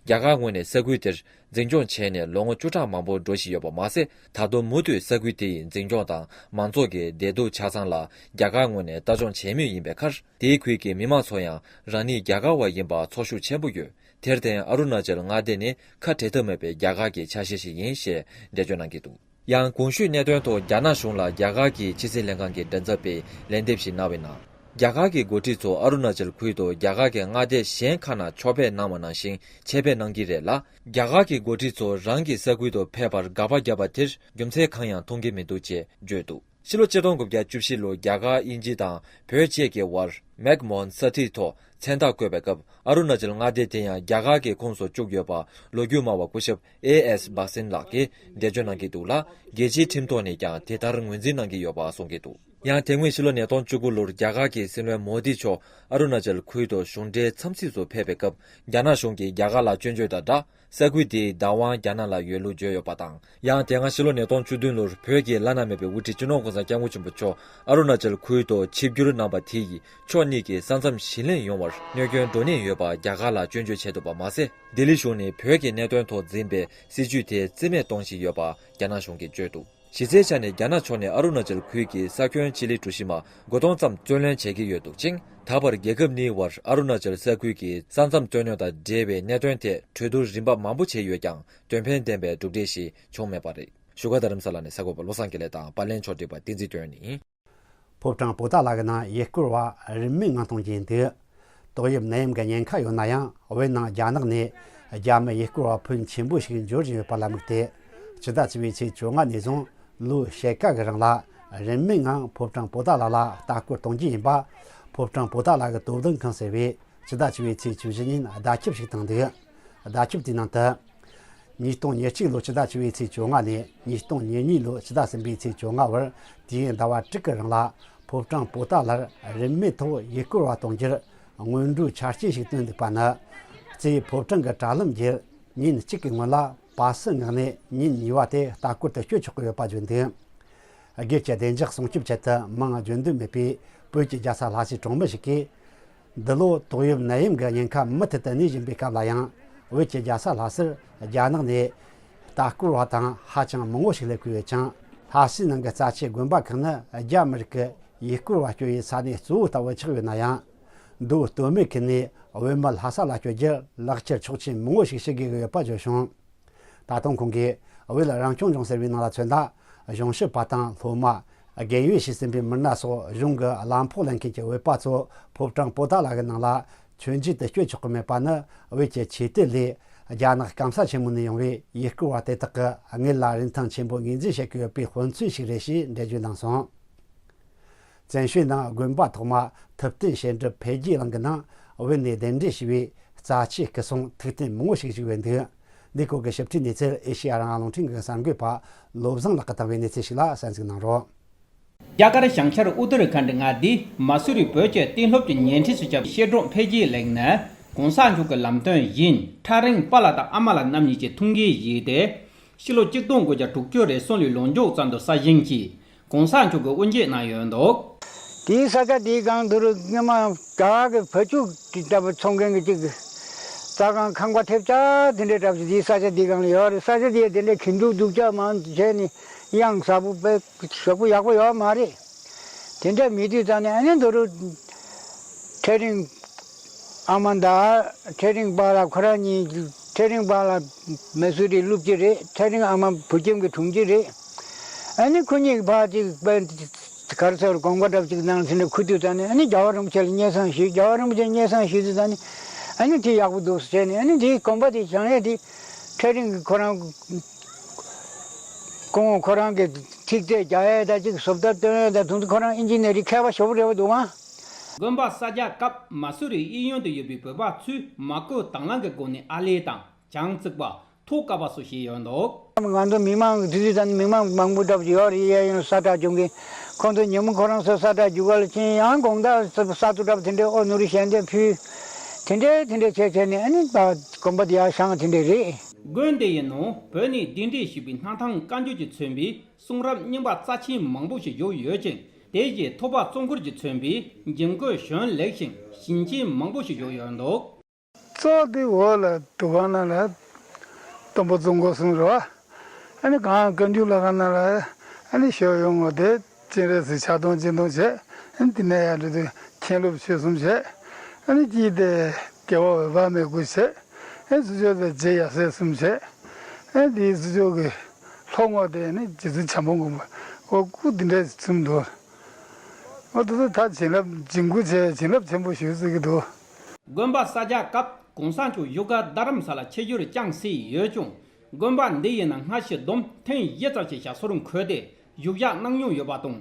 རྒྱ་གར་ངོས་ནས་ས་ཁུལ་དེར་འཛིན་སྐྱོང་བྱས་ནས་ལོ་ངོ་བཅུ་ཕྲག་མང་པོ་འགྲོ་བཞིན་ཡོད་པ་མ་ཟད། ད་དུང་མུ་མཐུད་ས་ཁུལ་དེ་ཡི་འཛིན་སྐྱོང་དང་མང་ཚོགས་ཀྱི་བདེ་སྡུག་ཆ་ཚང་ལ་རྒྱ་གར་ངོས་ནས་ལྟ་སྐྱོང་བྱེད་མུས་ཡིན་པའི་ཁར། དེའི་ཁུལ་གྱི་མི་མང་ཚོ་ཡང་རང་ཉིད་རྒྱ་གར་བ་ཡིན་པར་ཚོར་ཤུགས་ཆེན་པོ་ཡོད། དེར་བརྟེན་ཨ་རུ་ན་ཅལ་མངའ་སྡེ་ནི་ཁ་བྲལ་ཐབས་མེད་པའི་རྒྱ་གར་གྱི་ཆ་ཤས་ཤིག་ཡིན་ཞེས་འགྲེལ་བརྗོད་གནང་གི་འདུག་ཡང་གོང་ཞུས་གནད་དོན་ཐོག་རྒྱ་ནག་གཞུང་ལ་རྒྱ་གར་གྱི་ཕྱི་སྲིད་ལྷན་ཁང་གི་མགྲིན་ཚབ་པས་ལན་འདེབས་ཤིག་གནང་བའི་ནང་། རྒྱ་གར་གྱི་འགོ་ཁྲིད་ཚོ་ཨ་རུ་ན་ཅལ་ཁུལ་དུ་རྒྱ་གར་གྱི་མངའ་སྡེ་གཞན་ཁག་ནང་ཕྱོགས་ཕེབས་གནང་བ་ནང་བཞིན་ཆེད་ཕེབས་གནང་གི་རེད་ལ། རྒྱ་གར་གྱི་འགོ་ཁྲིད་ཚོ་རང་གི་ས་ཁུལ་དུ་ཕེབས་པར་དགག་པ་བརྒྱབ་པ་དེར་རྒྱུ་མཚན་གང་ཡང་མཐོང་གི་མི་འདུག་ཅེས་བརྗོད་འདུག་ཕྱི་ལོ་ཆིག་སྟོང་དགུ་བརྒྱ་བཅུ་བཞི་ལོར་རྒྱ་གར་དབྱིན་ཇི་དང་བོད་བཅས་ཀྱི་དབར་མེག་མོ་ཧན་ས་ཐིག་ཐོག་མཚན་རྟགས་བཀོད་པའི་སྐབས། ཨ་རུ་ན་ཅལ་མངའ་སྡེ་དེ་ཡང་རྒྱ་གར་གྱི་ཁོངས་སུ་བཅུག་ཡོད་པ་ལོ་རྒྱུས་སྨྲ་བ་སྐུ་ཞབས་ཨེ་ཨེས་བྷག་སིན་ལགས་ཀྱིས་འགྲེལ་བརྗོད་གནང་གི་འདུག་ལ། རྒྱལ་སྤྱིའི་ཁྲིམས་ཐོག་ནས་ཀྱང་དེ་ལྟར་ངོས་འཛིན་གནང་གི་ཡོད་པ་གསུང་གི་འདུག་ཡང་དེ་སྔོན་ཕྱི་ལོ་ཉིས་སྟོང་བཅུ་དགུ་ལོར་རྒྱ་གར་གྱི་སྲིད་བློན་མོ་དི་མཆོག་ཨ་རུ་ན་ཅལ་ཁུལ་དུ་གཞུང་འབྲེལ་འཚམས་གཟིགས་སུ་ཕེབས་པའི་སྐབས། རྒྱ་ནག་གཞུང་གིས་རྒྱ་གར་ལ་སྐྱོན་བརྗོད་དང་སྦྲགས། ས་ཁུལ་དེའི་བདག་དབང་རྒྱ་ནག་ལ་ཡོད་ལུགས་བརྗོད་ཡོད་པ་དང་། ཡང་དེ་སྔ་ཕྱི་ལོ་ཉིས་སྟོང་བཅུ་བདུན་ལོར་བོད་ཀྱི་བླ་ན་མེད་པའི་དབུ་ཁྲིད་སྤྱི་ནོར་༸གོང་ས་༸སྐྱབས་མགོན་ཆེན་པོ་མཆོག་ཨ་རུ་ན་ཅལ་ཁུལ་དུ་ཆིབས་བསྒྱུར་གནང་པ་དེ་ཡིས་ཕྱོགས་གཉིས་ཀྱི་ས་མཚམས་ཞི་ལྷིང་ཡོང་བར་གནོད་སྐྱོན་འགྲོ་ནུས་ཡོད་པ་རྒྱ་གར་ལ་སྐྱོན་བརྗོད་བྱས་འདུག་པ་མ་ཟད། ལྡི་ལི་གཞུང་ནས་བོད་ཀྱི་གནད་དོན་ཐོག་འཛིན་པའི་སྲིད་བྱུས་དེ་རྩིས་མེད་གཏོང་བཞིན་ཡོད་པ་རྒྱ་ནག་གཞུང་གིས་བརྗོད་འདུག་གཞི་རྩའི་ཆ་ནས་རྒྱ་ནག་ཕྱོགས་ནས་ཨ་རུ་ན་ཅལ་ཁུལ་གྱི་ས་ཁྱོན་ཆི་ལི་གྲུ་བཞི་མ་དགུ་སྟོང་ཙམ་བཙོན་ལེན་བྱེད་ཀྱི་ཡོད་འདུག་ཅིང་། ད་བར་རྒྱལ་ཁབ་གཉིས་བར་ཨ་རུ་ན་ཅལ་ས་ཁུལ་གྱི་ས་མཚམས་རྩོད་རྙོག་དང་འབྲེལ་བའི་གནད་དོན་ཐད་གྲོས་བསྡུར་རིམ་པ་མང་པོ་བྱས་ཡོད་ཀྱང་དོན་ཕན་ལྡན་པའི་གྲུབ་འབྲས་ཤིག་བྱུང་མེད་པ་རེད། བཞུགས་སྒར་རྡ་རམ་ས་ལ་ནས་གསར་འགོད་པ་བློ་བཟང་དགེ་ལེགས་དང་པར་ལེན་ཕྱོགས་སྒྲིག་པ་བསྟན་འཛིན་དོན་ཡིན། ཕོ་བྲང་པོ་ཏཱ་ལ་གི་ནང་ཡུལ་སྐོར་བ་རིན་མེད་ངང་གཏོང་གི་ཡིན་འདུག་ཏོག་དབྱིབས་ནད་ཡམས་ཀྱི་ཉེན་ཁ་ཡོད་ན་ཡང་། བོད་ནང་རྒྱ་ནག་ནས་རྒྱ་མི་ཡུལ་སྐོར་བ་ཕོན་ཆེན་པོ་ཞིག་འབྱོར་བཞིན་ཡོད་པ་ལ་དམིགས་ཏེ། ཕྱི་ཟླ་བཅུ་པའི་ཚེས་བཅོ་ལྔ་ནས་བཟུང་ལོ་ཕྱེད་ཀ་གི་རིང་ལ་རིན་མེད་ངང་ཕོ་བྲང་པོ་ཏཱ་ལ་ལ་ལྟ་སྐོར་གཏོང་རྒྱུ་ཡིན་པ། ཕོ་བྲང་པོ་ཏཱ་ལ་གི་དོ་དམ་ཁང་ཟེར་བས་ཕྱི་ཟླ་བཅུ་པའི་ཚེས་བཅུ་བཞི་ཉིན་བརྡ་ཁྱབ་ཞིག་བཏང་འདུག་བརྡ་ཁྱབ་དེའི་ནང་དུ། ཉིས་སྟོང་ཉེར་གཅིག་ལོ་ཕྱི་ཟླ་བཅུ་པའི་ཚེས་བཅོ་ལྔ་ནས་ཉིས་སྟོང་ཉེར་གཉིས་ལོ་ཕྱི་ཟླ་གསུམ་པའི་ཚེས་བཅོ་ལྔ་བར་དུས་ཡུན་ཟླ་བ་དྲུག་གི་རིང་ལ་ཕོ་བྲང་པོ་ཏཱ་ལར་རིན་མེད་ཐོག་ཡུལ་སྐོར་བ་གཏོང་རྒྱུར་སྔོན་འགྲོའི་ཆ་རྐྱེན་ཞིག་བཏོན་འདུག་པ་ནི། རྩེའི་ཕོ་བྲང་གི་དྲ་ལམ་བརྒྱུད་ཉིན་གཅིག་གི་སྔོན་ལ་པ་སི་མངགས་ནས་ཉིན་གཉིས་པ་དེ་ལྟ་སྐོར་དུ་སྐྱོད་ཆོག་གི་ཡོད་པ་བརྗོད་འདུག་སྒེར་གྱི་བདེ་འཇགས་སྲུང་སྐྱོབ་ཆེད་དུ་མིང་བརྗོད་འདོད་མེད་པའི་བོད་ཀྱི་རྒྱལ་ས་ལྷ་སའི་གྲོང་མི་ཞིག་གིས། འདི་ལོ་ཏོག་དབྱིབས་ནད་ཡམས་ཀྱི་ཉེན་ཁ་མུ་མཐུད་དུ་གནས་བཞིན་པའི་སྐབས་ལ་ཡང་། བོད་ཀྱི་རྒྱལ་ས་ལྷ་སར་རྒྱ་ནག་ནས་ལྟ་སྐོར་བ་དང་ཧ་ཅང་མང་བོ་ཞིག་སླེབས་ཀྱི་ཡོད་ཅིང་། ལྷ་སའི་ནང་གི་རྩ་ཆེའི་དགོན་པ་ཁག་ནི་རྒྱ་མི་རིགས་ཀྱི་ཡུལ་སྐོར་བ་སྐྱོད་ཡུལ་ས་གནས་གཙོ་བོ་ལྟ་བུ་ཆགས་ཡོད་ན་ཡང་། མདོ་སྟོད་སྨད་ཁུལ་ནས་བོད་མི་ལྷ་ས་ལ་སྐྱོད་རྒྱུར་ལག་ཁྱེར་ཆོག་མཆན་མང་བོ་ཞིག་ཞུ་དགོས་ཀྱི་ཡོད་པ་བརྗོད་བྱུང་། ད་དུང་ཁོང་གིས་བོད་རང་སྐྱོང་ལྗོངས་ཟེར་བའི་ནང་ལ་མཚོན་ན། གཞུང་ཞབས་པ་དང་སློབ་མ། དགེ་བའི་བཤེས་ཟིན་པའི་མི་སྣ་སོགས་གཞུང་གི་གླ་ཕོགས་ལེན་མཁན་གྱི་བོད་པ་ཚོ་ཕོ་བྲང་པོ་ཏཱ་ལ་གི་ནང་ལ་མཆོད་མཇལ་དུ་སྐྱོད་ཆོག་གི་མེད་པ་ནི། བོད་ཀྱི་ཆོས་དད་ལས་རྒྱ་ནག་སྐམ་ས་ཆེན་མོ་ནས་ཡོང་བའི་ཡུལ་སྐོར་བ་དེ་དག་གི་དངུལ་ལ་རིན་ཐང་ཆེན་པོ་ངོས་འཛིན་བྱེད་ཀྱི་ཡོད་པའི་དཔེ་མཚོན་ཞིག་རེད་ཞེས་འགྲེལ་བརྗོད་གནང་སོང་། བཙན་བྱོལ་ནང་དགོན་པ་ཐོག་མ་ཐུབ་བསྟན་བྱེད་འགྲུབ་འཕེལ་རྒྱས་གླིང་གི་ནང་བོད་ནས་གདན་འདྲེན་ཞུས་པའི་རྩ་ཆེའི་སྐུ་སྲུང་ཐུགས་རྟེན་མང་བོ་ཞིག་བཞུགས་ཡོད་འདུག་འདིའི་སྐོར་གྱི་ཞིབ་ཕྲའི་གནས་ཚུལ་ཨེ་ཤེ་ཡ་རང་དབང་རླུང་འཕྲིན་གྱི་གསར་འགོད་པ་བློ་བཟང་ལགས་ཀྱིས་བཏང་བའི་གནས་ཚུལ་ཞིག་ལ་གསན་གཟིགས་གནང་རོགས། རྒྱ་གར་བྱང་ཤར་ཨུ་ཏར་ཁན་ཌི་མངའ་སྡེའི་མ་སུ་རི་བོད་ཀྱི་གཏན་སློབ་ཀྱི་ཉེ་འཁྲིས་སུ་ཁྱབ་པའི་བཤད་སྒྲུང་འཕེལ་རྒྱས་གླིང་ནི་གོང་ས་མཆོག་གི་ལམ་སྟོན་བཞིན་ཁྲ་རིང་པཱ་ལགས་དང་ཨ་མ་ལགས་རྣམ་གཉིས་ཀྱི་ཐུགས་འགན་བཞེས་ཏེ། ཕྱི་ལོ་གཅིག་སྟོང་དགུ་བརྒྱ་དྲུག་ཅུ་རེ་གསུམ་ལོའི་ལོ་མཇུག་ཙམ་དུ་གསར་བཞེངས་ཀྱིས་གོང་ས་མཆོག་གིས་དབུ་འབྱེད་གནང་ཡོད་འདུག་དེའི་ས་ཆ་དེའི་སྒང་དུ་རུ་སྔོན་མ་ག་གི་བ་ཕྱུགས་ཀྱི་ལྟ་བུ་ཚོང་མཁན་གྱི་ཅིག་རྩྭ་ཁང་ཁང་པ་ཐེབས་ཆག་དེ་འདྲའི་གྲབས་ཀྱི་དེའི་ས་ཆ་དེའི་སྒང་ལ་ཡོད་རེད། ས་ཆ་དེ་དེ་འདྲའི་གྱེན་འདུག་འདུག་ཆག་མང་བྱས་ནས་གཡང་གཟར་པོ་དཔེ་ཞོག་པོ་ཡག་པོ་ཡོད་མ་རེད། དེ་འདྲ་མེད་དུས་ཙང་ནས་ཨ་ནི་དུ་རུ་ཁྲ་རིང་ཨ་མ་དང་ཁྲ་རིང་པཱ་ལགས་ཁོ་རང་གཉིས། ཁྲ་རིང་པཱ་ལགས་མ་སུ་རི་སློབ་སྤྱི་རེད། ཁྲ་རིང་ཨ་མ་བོད་ཁྱིམ་གྱི་དྲུང་ཆེ་རེད། ཨ་ནི་ཁོ་གཉིས་ཀྱི་ཕར་ཅིག་དཔེ་གར་སར་དགོངས་པ་འདྲ་ཅིག་ནང་ལ་དེ་འདྲ་ཁུར་དུས་ཙང་ནས་ཨ་ནི་རྒྱལ་བ་རིན་པོ་ཆེ་ལ་སྙན་སེང་ཞུས། རྒྱལ་བ་རིན་པོ་ཆེ་སྙན་སེང་ཞུས་དུས་ཙང་ནས་ཨ་ནི་དེ་ཡག་པོ་འདུག་ཟེར་ནས། ཨ་ནི་དེའི་དགོན་པ་དེ་བཞེངས་ཡས་དེ་ཁྲ་རིང་གི་ཁོ་རང་སྐུ་ངོ་ཁོ་རང་གི་ཐིག་ཚད་རྒྱག་ཡས་དང་ཅིག་བཟོ་ལྟ་སྟོན་ཡས་དང་དེ་ཚོ་ཁོ་རང་ཨིན་ཇི་ནི་ཡར་མཁས་པ་ཞེ་པོ་རེད་པ་འདུག་ཨང་། དགོན་པ་གསར་རྒྱག་སྐབས་མ་སུ་རིའི་གཡས་གཡོན་དུ་ཡོད་པའི་བོད་པ་ཚོས་མ་བསྐོས་དང་བླངས་ཀྱི་སྒོ་ནས་ཨ་ལེ་དང་གྱང་བརྩིགས་པ། ཐོག་ཀ་པ་སོགས་བྱས་ཡོད་འདུག་ང་ཚོ་མི་མང་གི་དུས་ཚོད་ཙམ་མི་མང་མང་པོ་འདྲ་པོ་ཅིག་ཡོད་རེད། གཡས་གཡོན་ས་བསྒྲགས་བྱུང་གི། ཁོང་ཚོ་ཉིན་མོ་ཁོ་རང་ཚོ་ས་བསྒྲགས་རྒྱུག་ག་ལ་ཕྱིན། ཡང་དགོང་དག་ས་ས་ཐོ་འདྲ་པོ་དེ་འདྲའི་ཨོ་ནུ་རི་ཞལ་འདེབས་ཕུལ། དེ་འདྲའི་དེ་འདྲའི་བྱས་བྱས་ནས་ཨ་ནི་ད་དགོན་པ་དེ་ཡར་བཞེངས། དེ་འདྲའི་རེད། དགོན་དེ་ཡི་ནང་བོད་ནས་གདན་འདྲེན་ཞུས་པའི་སྣར་ཐང་བཀའ་འགྱུར་གྱིས་མཚོན་པའི་གསུང་རབ་རྙིང་པ་རྩ་ཆེན་མང་པོ་ཞིག་བཞུགས་ཡོད་ཅིང་། དེ་བཞིན་ཐོས་པ་རྩོམ་སྐོར་གྱིས་མཚོན་པའི་འཇིམ་བཀོད་གཞུང་ལེགས་ཤིང་ཞིང་ཆེན་མང་པོ་ཞིག་བཞུགས་ཡོད་འདུག་གཙོ་དེ་འོག་ལ་དུ་བ་ན་ལ་སྟོན་པ་ཙོང་ཁ་གསུམ་རེད་བ། ཨ་ནི་གངས་བཀའ་འགྱུར་ལ་ག་ན་ལ་ཨ་ནི་ཞོ་ཡོང་ངོ་དེ་སྤྱན་རས་གཟིགས་ཕྱག་སྟོང་སྤྱན་སྟོང་བྱས། ཨ་ནི་དེ་ནས་ཡར་འགྲོ་དུས་མཁན་སློབ་ཆོས་གསུམ་བྱས། ཨ་ནི་དཀྱིལ་དེ་རྒྱལ་བ་འོད་དཔག་མེད་སྐུ་བྱས། ཨ་ནི་ཚུར་ཕྱོགས་དེ་རྗེ་ཡབ་སྲས་གསུམ་བྱས། ཨ་ནི་དེའི་ཚུར་ཕྱོགས་ཀྱི་ལྷོ་ངོས་དེ་ནི་རྗེ་བཙུན་བྱམས་པ་མགོན་པོ་འོ་སྐུ་འདི་འདྲ་གསུམ་འདུག་འོ་དེ་ཚོ་ད་བྱིན་རླབས་འཇིམ་སྐུ་བྱས་བྱིན་རླབས་ཆེན་པོ་ཞིག་གཟིགས་ཀྱི་འདུག་དགོན་པ་གསར་རྒྱག་སྐབས་གོང་ས་མཆོག་བཞུགས་སྒར་རྡ་རམ་ས་ལ་ཆིབས་བསྒྱུར་བསྐྱངས་སྲིད་ཡོད་ཀྱང་། དགོན་པ་འདི་ཡི་ནང་སྔ་ཕྱི་བསྡོམས་ཐེངས་བཞི་ཙམ་ཞིག་ཞབས་སོར་འཁོད་དེ་བཞུགས་ཞག་གནང་མྱོང་ཡོད་པ་དང་།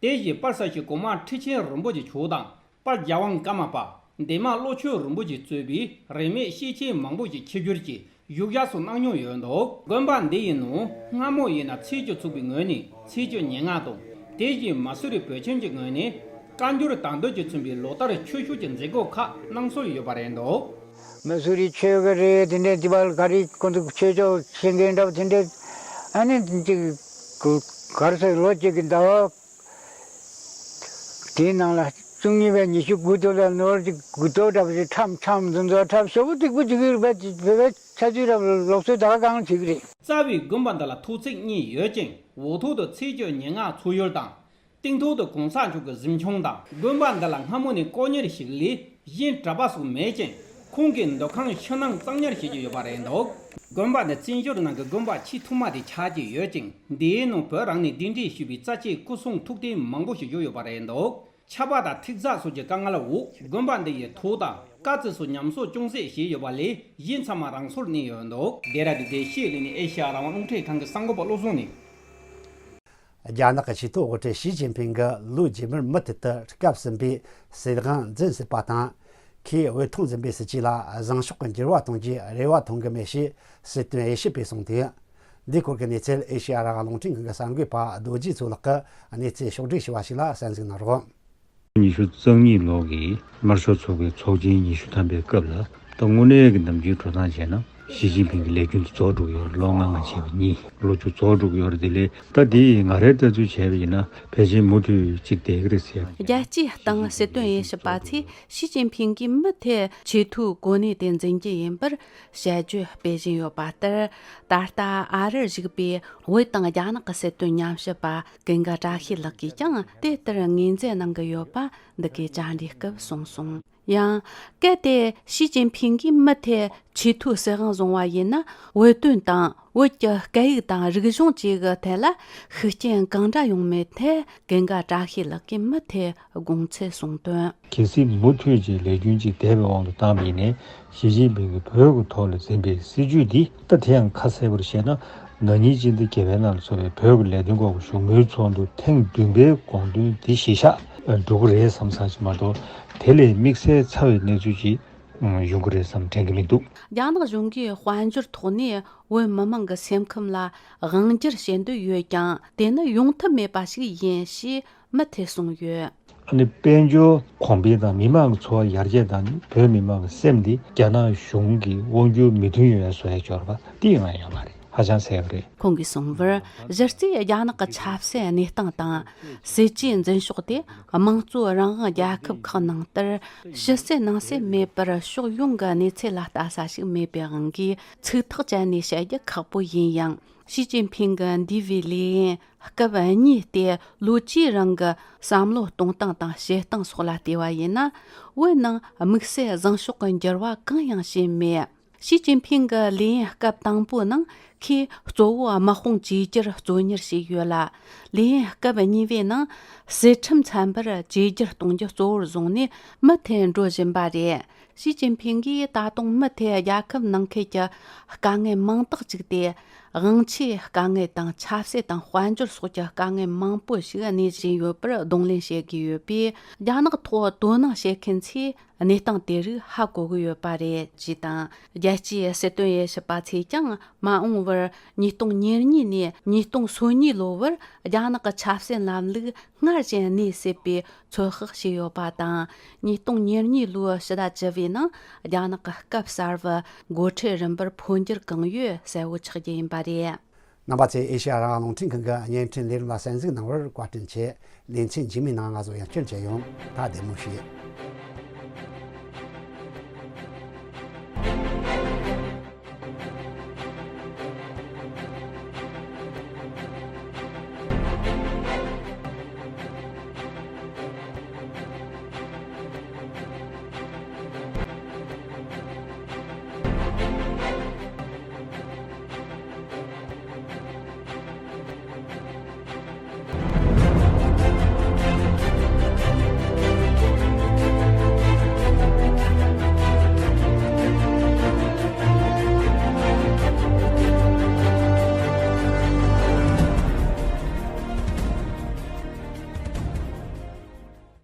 དེ་བཞིན་པར་ས་ཞིག་གོང་མ་ཁྲི་ཆེན་རིན་པོ་ཆེ་མཆོག་དང་། པར་རྒྱལ་དབང་ཀརྨ་པ། འདན་མ་བློ་ཆོས་རིན་པོ་ཆེ་གཙོས་པའི་རིས་མེད་ཤེས་ཆེན་མང་པོ་ཞིག་ཆིབས་བསྒྱུར་གྱིས་བཞུགས་ཞག་སོགས་གནང་མྱོང་ཡོད་འདུག་དགོན་པ་འདི་ཡི་ནང་སྔ་མོ་ཡིན་ན་ཚེས་བཅུ་ཚུགས་པའི་ངོས་ནས་ཚེས་བཅུ་ཉེར་ལྔ་དང་། དེ་བཞིན་མ་སུ་རི་བོད་ཁྱིམ་གྱི་ངོས་ནས་བཀའ་འགྱུར་དང་འདོད་ཀྱིས་མཚོན་པའི་ལོ་ལྟར་ཆོས་ཕྱོགས་ཀྱི་མཛད་སྒོ་ཁག་གནང་སྲོལ་ཡོད་པ་རེད་འདུག་མི་སུ་རི་ཆོས་གི་རེད། དེ་འདྲའི་དེ་བར་ག་རེ་ཁོང་ཚོ་ཆོས་ཕྱོགས་ཤེས་མཁན་འདྲ་པོ་དེ་འདྲའི། ཨ་ནི་ཅིག་ག་རེ་ཟེར། ལོ་གཅིག་གི་ཟླ་བ་དེའི་ནང་ལ་བཅུ་གཉིས་པའི་ཉི་ཤུ་དགུ་ཐོག་ལ་ནོར་གཅིག་དགུ་ཐོག་འདྲ་པོ་ཞིག་ཁྲམ་ཁྲམ་འཛིན་ཚོགས་ཁྲམ་ཞེ་པོ་སྡུག་པོ་སྡུག་གི་རེད་པས། བོད་པའི་ཆ་རྒྱུས་འདྲ་པོ་ལུགས་སྲོལ་ད་ག་གང་བྱེད་ཀྱི་རེད། རྩ་བའི་དགོན་པ་འདི་ལ་ཐོག་བརྩེགས་གཉིས་ཡོད་ཅིང་། འོག་ཐོག་ཏུ་ཚེས་བཅུ་ཉེར་ལྔ་ཚོགས་ཡུལ་དང་། སྟེང་ཐོག་ཏུ་གོང་ས་མཆོག་གི་གཟིམ་ཆུང་དང་། དགོན་པ་འདི་ལ་སྔ་མོ་ནས་དཀོན་གཉེར་ཞིག་ལས་གཞན་གྲྭ་པ་སོགས་མེད་ཅིང་། ཁོང་གིས་འདུ་ཁང་ཕྱི་ནང་གཙང་གཉེར་བྱེད་ཀྱི་ཡོད་པ་རེད་འདུག་དགོན་པ་འདི་བཙན་བྱོལ་ནང་གི་དགོན་པ་ཆེས་ཐོག་མ་དེ་ཆགས་ཀྱི་ཡོད་ཅིང་། འདིའི་ནང་བོད་རང་ནས་གདན་འདྲེན་ཞུས་པའི་རྩ་ཆེའི་སྐུ་སྲུང་ཐུགས་རྟེན་མང་པོ་ཞིག་བཞུགས་ཡོད་པ་རེད་འདུག་ཆར་པ་དང་ཐིག་ཚད་སོགས་ཀྱི་དཀའ་ངལ་འོག་དགོན་པ་འདི་ཡི་ཐོག་དང་དཀའ་ཚེགས་སོགས་ཉམས་གསོ་ཅུང་ཟད་བྱས་ཡོད་པ་ལས་གཞན་ཚང་མ་རང་སོར་གནས་ཡོད་འདུག་དེ་ར་དེ་དེ་ཤེས་ལས་ནས་ཨེ་ཤ་ཡ་རང་དབང་རླུང་འཕྲིན་ཁང་གི་གསར་འགོད་པ་བློ་བཟང་ནས། རྒྱ་ནག་གི་ཆེས་མཐོའི་དབུ་ཁྲིད་ཞི་ཅིན་ཕིང་གིས་ལོ་རྗེས་མར་མུ་མཐུད་དུ་སྐབས་གསུམ་པའི་ཟས་གཙང་འཛིན་སྲིད་པ་དང་། ཁོས་འོས་ཐོག་འཛིན་པའི་སྲིད་ཇུས་ལ་བཟང་ཕྱོགས་ཀྱི་འགྱུར་བ་གཏོང་རྒྱུའི་རེ་བ་མཐོང་གི་མེད་ཞེས་སྲིད་དོན་དབྱེ་ཞིབ་པས་གསུངས་ཏེ། འདིའི་སྐོར་གྱི་གནས་ཚུལ་ཨེ་ཤེ་ཡ་རང་དབང་རླུང་འཕྲིན་ཁང་གི་གསར་འགོད་པ་རྡོ་རྗེ་མཚོ་ལགས་ཀྱིས་གནས་ཚུལ་ཕྱོགས་བསྒྲིགས་ཞུས་པ་ཞིག་ལ་གསན་གཟིགས་གནང་རོགས། ཉི་ཤུ་རྩ་གཉིས་ལོ་གི་དམར་ཤོག་ཚོགས་པའི་ཚོགས་ཆེན་ཉི་ཤུ་ཐམ་པའི་སྐབས་ལ། ད་དངོས་གནས་ཀྱི་ནམ་རྒྱུན་འགྲོ་སྟངས་བྱས་ན་ཞི་ཅིན་ཕིང་གི་ལས་རྒྱུན་དེ་རྫོགས་འགྲོ་གི་ཡོད་རེད། ལོ་ལྔ་ལྔ་བྱས་པ་གཉིས། ལོ་བཅུ་རྫོགས་འགྲོ་གི་ཡོད་རེད། དེ་ལས་ད་དེ་ང་རའི་ལྟ་ཚུལ་བྱས་པ་ཡིན་ན་ཕལ་ཆེར་མུ་མཐུད་ཅིག་བསྡད་ཀྱི་རེད་ཟེར། རྒྱལ་སྤྱིའི་སྟེང་སྲིད་དོན་དབྱེ་ཞིབ་པ་ཚོས་ཞི་ཅིན་ཕིང་གིས་མུ་མཐུད་ཆེས་མཐོའི་གོ་གནས་དེ་འཛིན་རྒྱུ་ཡིན་པར་དཔྱད་བརྗོད་སྤེལ་བཞིན་ཡོད་པ་ལྟར། ད་ལྟ་ཨ་རིར་བཞུགས་པའི་བོད་དང་རྒྱ་ནག་གི་སྲིད་དོན་ཉམས་ཞིབ་པ་ཀུན་དགའ་བཀྲ་ཤིས་ལགས་ཀྱིས་ཀྱང་དེ་ལྟར་ངོས་འཛིན་གནང་གི་ཡོད་པ་འདི་གའི་བཅར་འདྲིའི་སྐབས་གསུངས་སོང་། ཡང་། གལ་ཏེ་ཞི་ཅིན་ཕིང་གིས་མུ་མཐུད་ཆེས་མཐོའི་སྲིད་དབང་བཟུང་བ་ཡིན་ན། བོད་དོན་དང་བོད་ཀྱི་སྐད་ཡིག་དང་རིག་གཞུང་བཅས་ཀྱི་ཐད་ལ་ཤུགས་རྐྱེན་གང་འདྲ་ཡོང་མིན་ཐད་ཀུན་དགའ་བཀྲ་ཤིས་ལགས་ཀྱིས་མུ་མཐུད་དགོངས་ཚུལ་གསུངས་དོན། གལ་སྲིད་མུ་མཐུད་ཀྱི་ལས་རྒྱུན་གཅིག་བསྡད་པའི་དབང་དུ་བཏང་བ་ཡིན་ནའི། ཞི་ཅིན་ཕིང་གིས་བོད་ཀྱི་ཐོག་ལ་འཛིན་པའི་སྲིད་ཇུས་འདི། ད་དེ་ཡང་ཁ་གསལ་པོར་བཤད་ན། ན་ནིང་སྤྱི་ཟླ་བརྒྱད་པའི་ནང་ལ་ཚོགས་པའི་བོད་ཀྱི་ལས་དོན་སྐོར་གྱི་བཞུགས་མོལ་ཚོགས་འདུ་ཐེངས་བདུན་པའི་དགོངས་དོན་འདི་གཞི་བཞག་འགྲོ་གི་རེད་བསམ་བསམ་ཞིག་མ་གཏོགས། དེ་ལས་དམིགས་བསལ་ཚ་བའི་གནས་ཚུལ་ཅིག་ཡོང་གི་རེད་བསམ་དྲན་གྱི་མི་འདུག་རྒྱ་ནག་གཞུང་གིས་དཔལ་འབྱོར་ཐོག་ནས་བོད་མི་མང་གི་སེམས་ཁམས་ལ་དབང་སྒྱུར་བྱེད་འདོད་ཡོད་ཀྱང་། དེ་ནི་ཡོང་ཐབས་མེད་པ་ཞིག་ཡིན་ཞེས་མུ་མཐུད་གསུངས་ཡོད། ཨ་ནི་དཔལ་འབྱོར་གོང་འཕེལ་དང་མི་མང་གི་འཚོ་བ་ཡར་རྒྱས་དང་། བོད་མི་མང་གི་སེམས་འདི་རྒྱ་ནག་གཞུང་གི་དབང་སྒྱུར་མི་མཐུན་ཡོད་པའི་བཟོ་ཡ་སྦྱོར་བ་འདི་ཡང་ཡོད་མ་རེད། ཧ་ཅང་གསལ་པོ་རེད། ཁོང་གིས་གསུངས་པར། གཞི་རྩའི་རྒྱ་ནག་གི་ཆབ་སྲིད་གནས་སྟངས་དང་། སྲིད་ཇུས་འཛིན་ཕྱོགས་དེ་དམངས་གཙོའི་རང་དབང་རྒྱལ་ཁབ་ཁག་ནང་ལྟར་ཕྱི་གསལ་ནང་གསལ་མེད་པར། ཕྱོགས་ཡོངས་ཀྱི་གནས་ཚུལ་ལ་ལྟ་ས་ཞིག་མེད་པའི་དབང་གིས་ཚིག་ཐག་བཅད་ནས་བཤད་རྒྱུ་ཁག་པོ་ཡིན་ཡང་། ཞི་ཅིན་ཕིང་གི་འདས་པའི་ལས་ཡུན་སྐབས་གཉིས་ཏེ་ལོ་བཅུའི་རིང་གི་བསམ་བློ་གཏོང་སྟངས་དང་བྱེད་སྟངས་སོགས་ལ་བལྟས་པ་ཡིན་ན། བོད་ནང་དམིགས་བསལ་བཟང་ཕྱོགས་ཀྱི་འགྱུར་བ་གང་ཡང་ཕྱིན་མེད། ཞི་ཅིན་ཕིང་གི་ལས་ཡུན་སྐབས་དང་པོའི་ནང་ཁོས་གཙོ་བོ་དམག་དཔུང་བཅོས་བསྒྱུར་གཙོ་གཉེར་བྱས་ཡོད་ལ། ལས་ཡུན་སྐབས་གཉིས་པའི་ནང་སྲིད་ཁྲིམས་ཚན་པར་བཅོས་བསྒྱུར་གཏོང་རྒྱུ་གཙོ་བོར་བཟུང་ནས་མུ་མཐུད་འགྲོ་བཞིན་པ་རེད། ཞི་ཅིན་ཕིང་གིས་ད་དུང་མུ་མཐུད་རྒྱལ་ཁབ་ནང་ཁུལ་གྱི་དཀའ་ངལ་མང་དག་བཅུག་སྟེ། དབང་ཆའི་དཀའ་ངལ་དང་། ཆབ་སྲིད་དང་དཔལ་འབྱོར་སོགས་ཀྱི་དཀའ་ངལ་མང་པོ་ཞིག་གནས་བཞིན་ཡོད་པར་གདོང་ལེན་བྱེད་ཀྱི་ཡོད་པས། རྒྱ་ནག་ཐོག་དོ་སྣང་བྱེད་མཁན་ཚོས་གནས་སྟངས་དེ་རིགས་ཧ་གོ་གི་ཡོད་པ་རེད་ཅེས་དང་། རྒྱལ་སྤྱིའི་སྲིད་དོན་དབྱེ་ཞིབ་པ་ཚོས་ཀྱང་། མ་འོངས་པར་ཉིས་སྟོང་ཉེར་གཉིས་ནས་ཉིས་སྟོང་སོ་གཉིས་ལོ་བར་རྒྱ་ནག་གི་ཆབ་སྲིད་ལམ་ལུགས་སྔར་བཞིན་གནས་སྲིད་པའི་ཚོད་དཔག་བྱས་ཡོད་པ་དང་། ཉིས་སྟོང་ཉེར་གཉིས་ལོའི་ཕྱི་ཟླ་བཅུ་པའི་ནང་རྒྱ་ནག་གི་སྐབས་གསར་བའི་འགོ་ཁྲིད་རིམ་པར་འཕོ་འགྱུར་གང་ཡོད་གསལ་བོ་ཆགས་རྒྱུ་ཡིན་པ་རེད། རྣམ་པ་ཚོས་ཨེ་ཤེ་ཡ་རང་དབང་རླུང་འཕྲིན་ཁང་གི་བརྙན་འཕྲིན་ལས་རིམ་ལ་གསན་གཟིགས་གནང་བར་བཀའ་དྲིན་ཆེ། ལེ་ཚན་རྗེས་མའི་ནང་ང་ཚོ་ཡང་བསྐྱར་མཇལ་ཡོང་། ད་བདེ་མོ་བྱོས།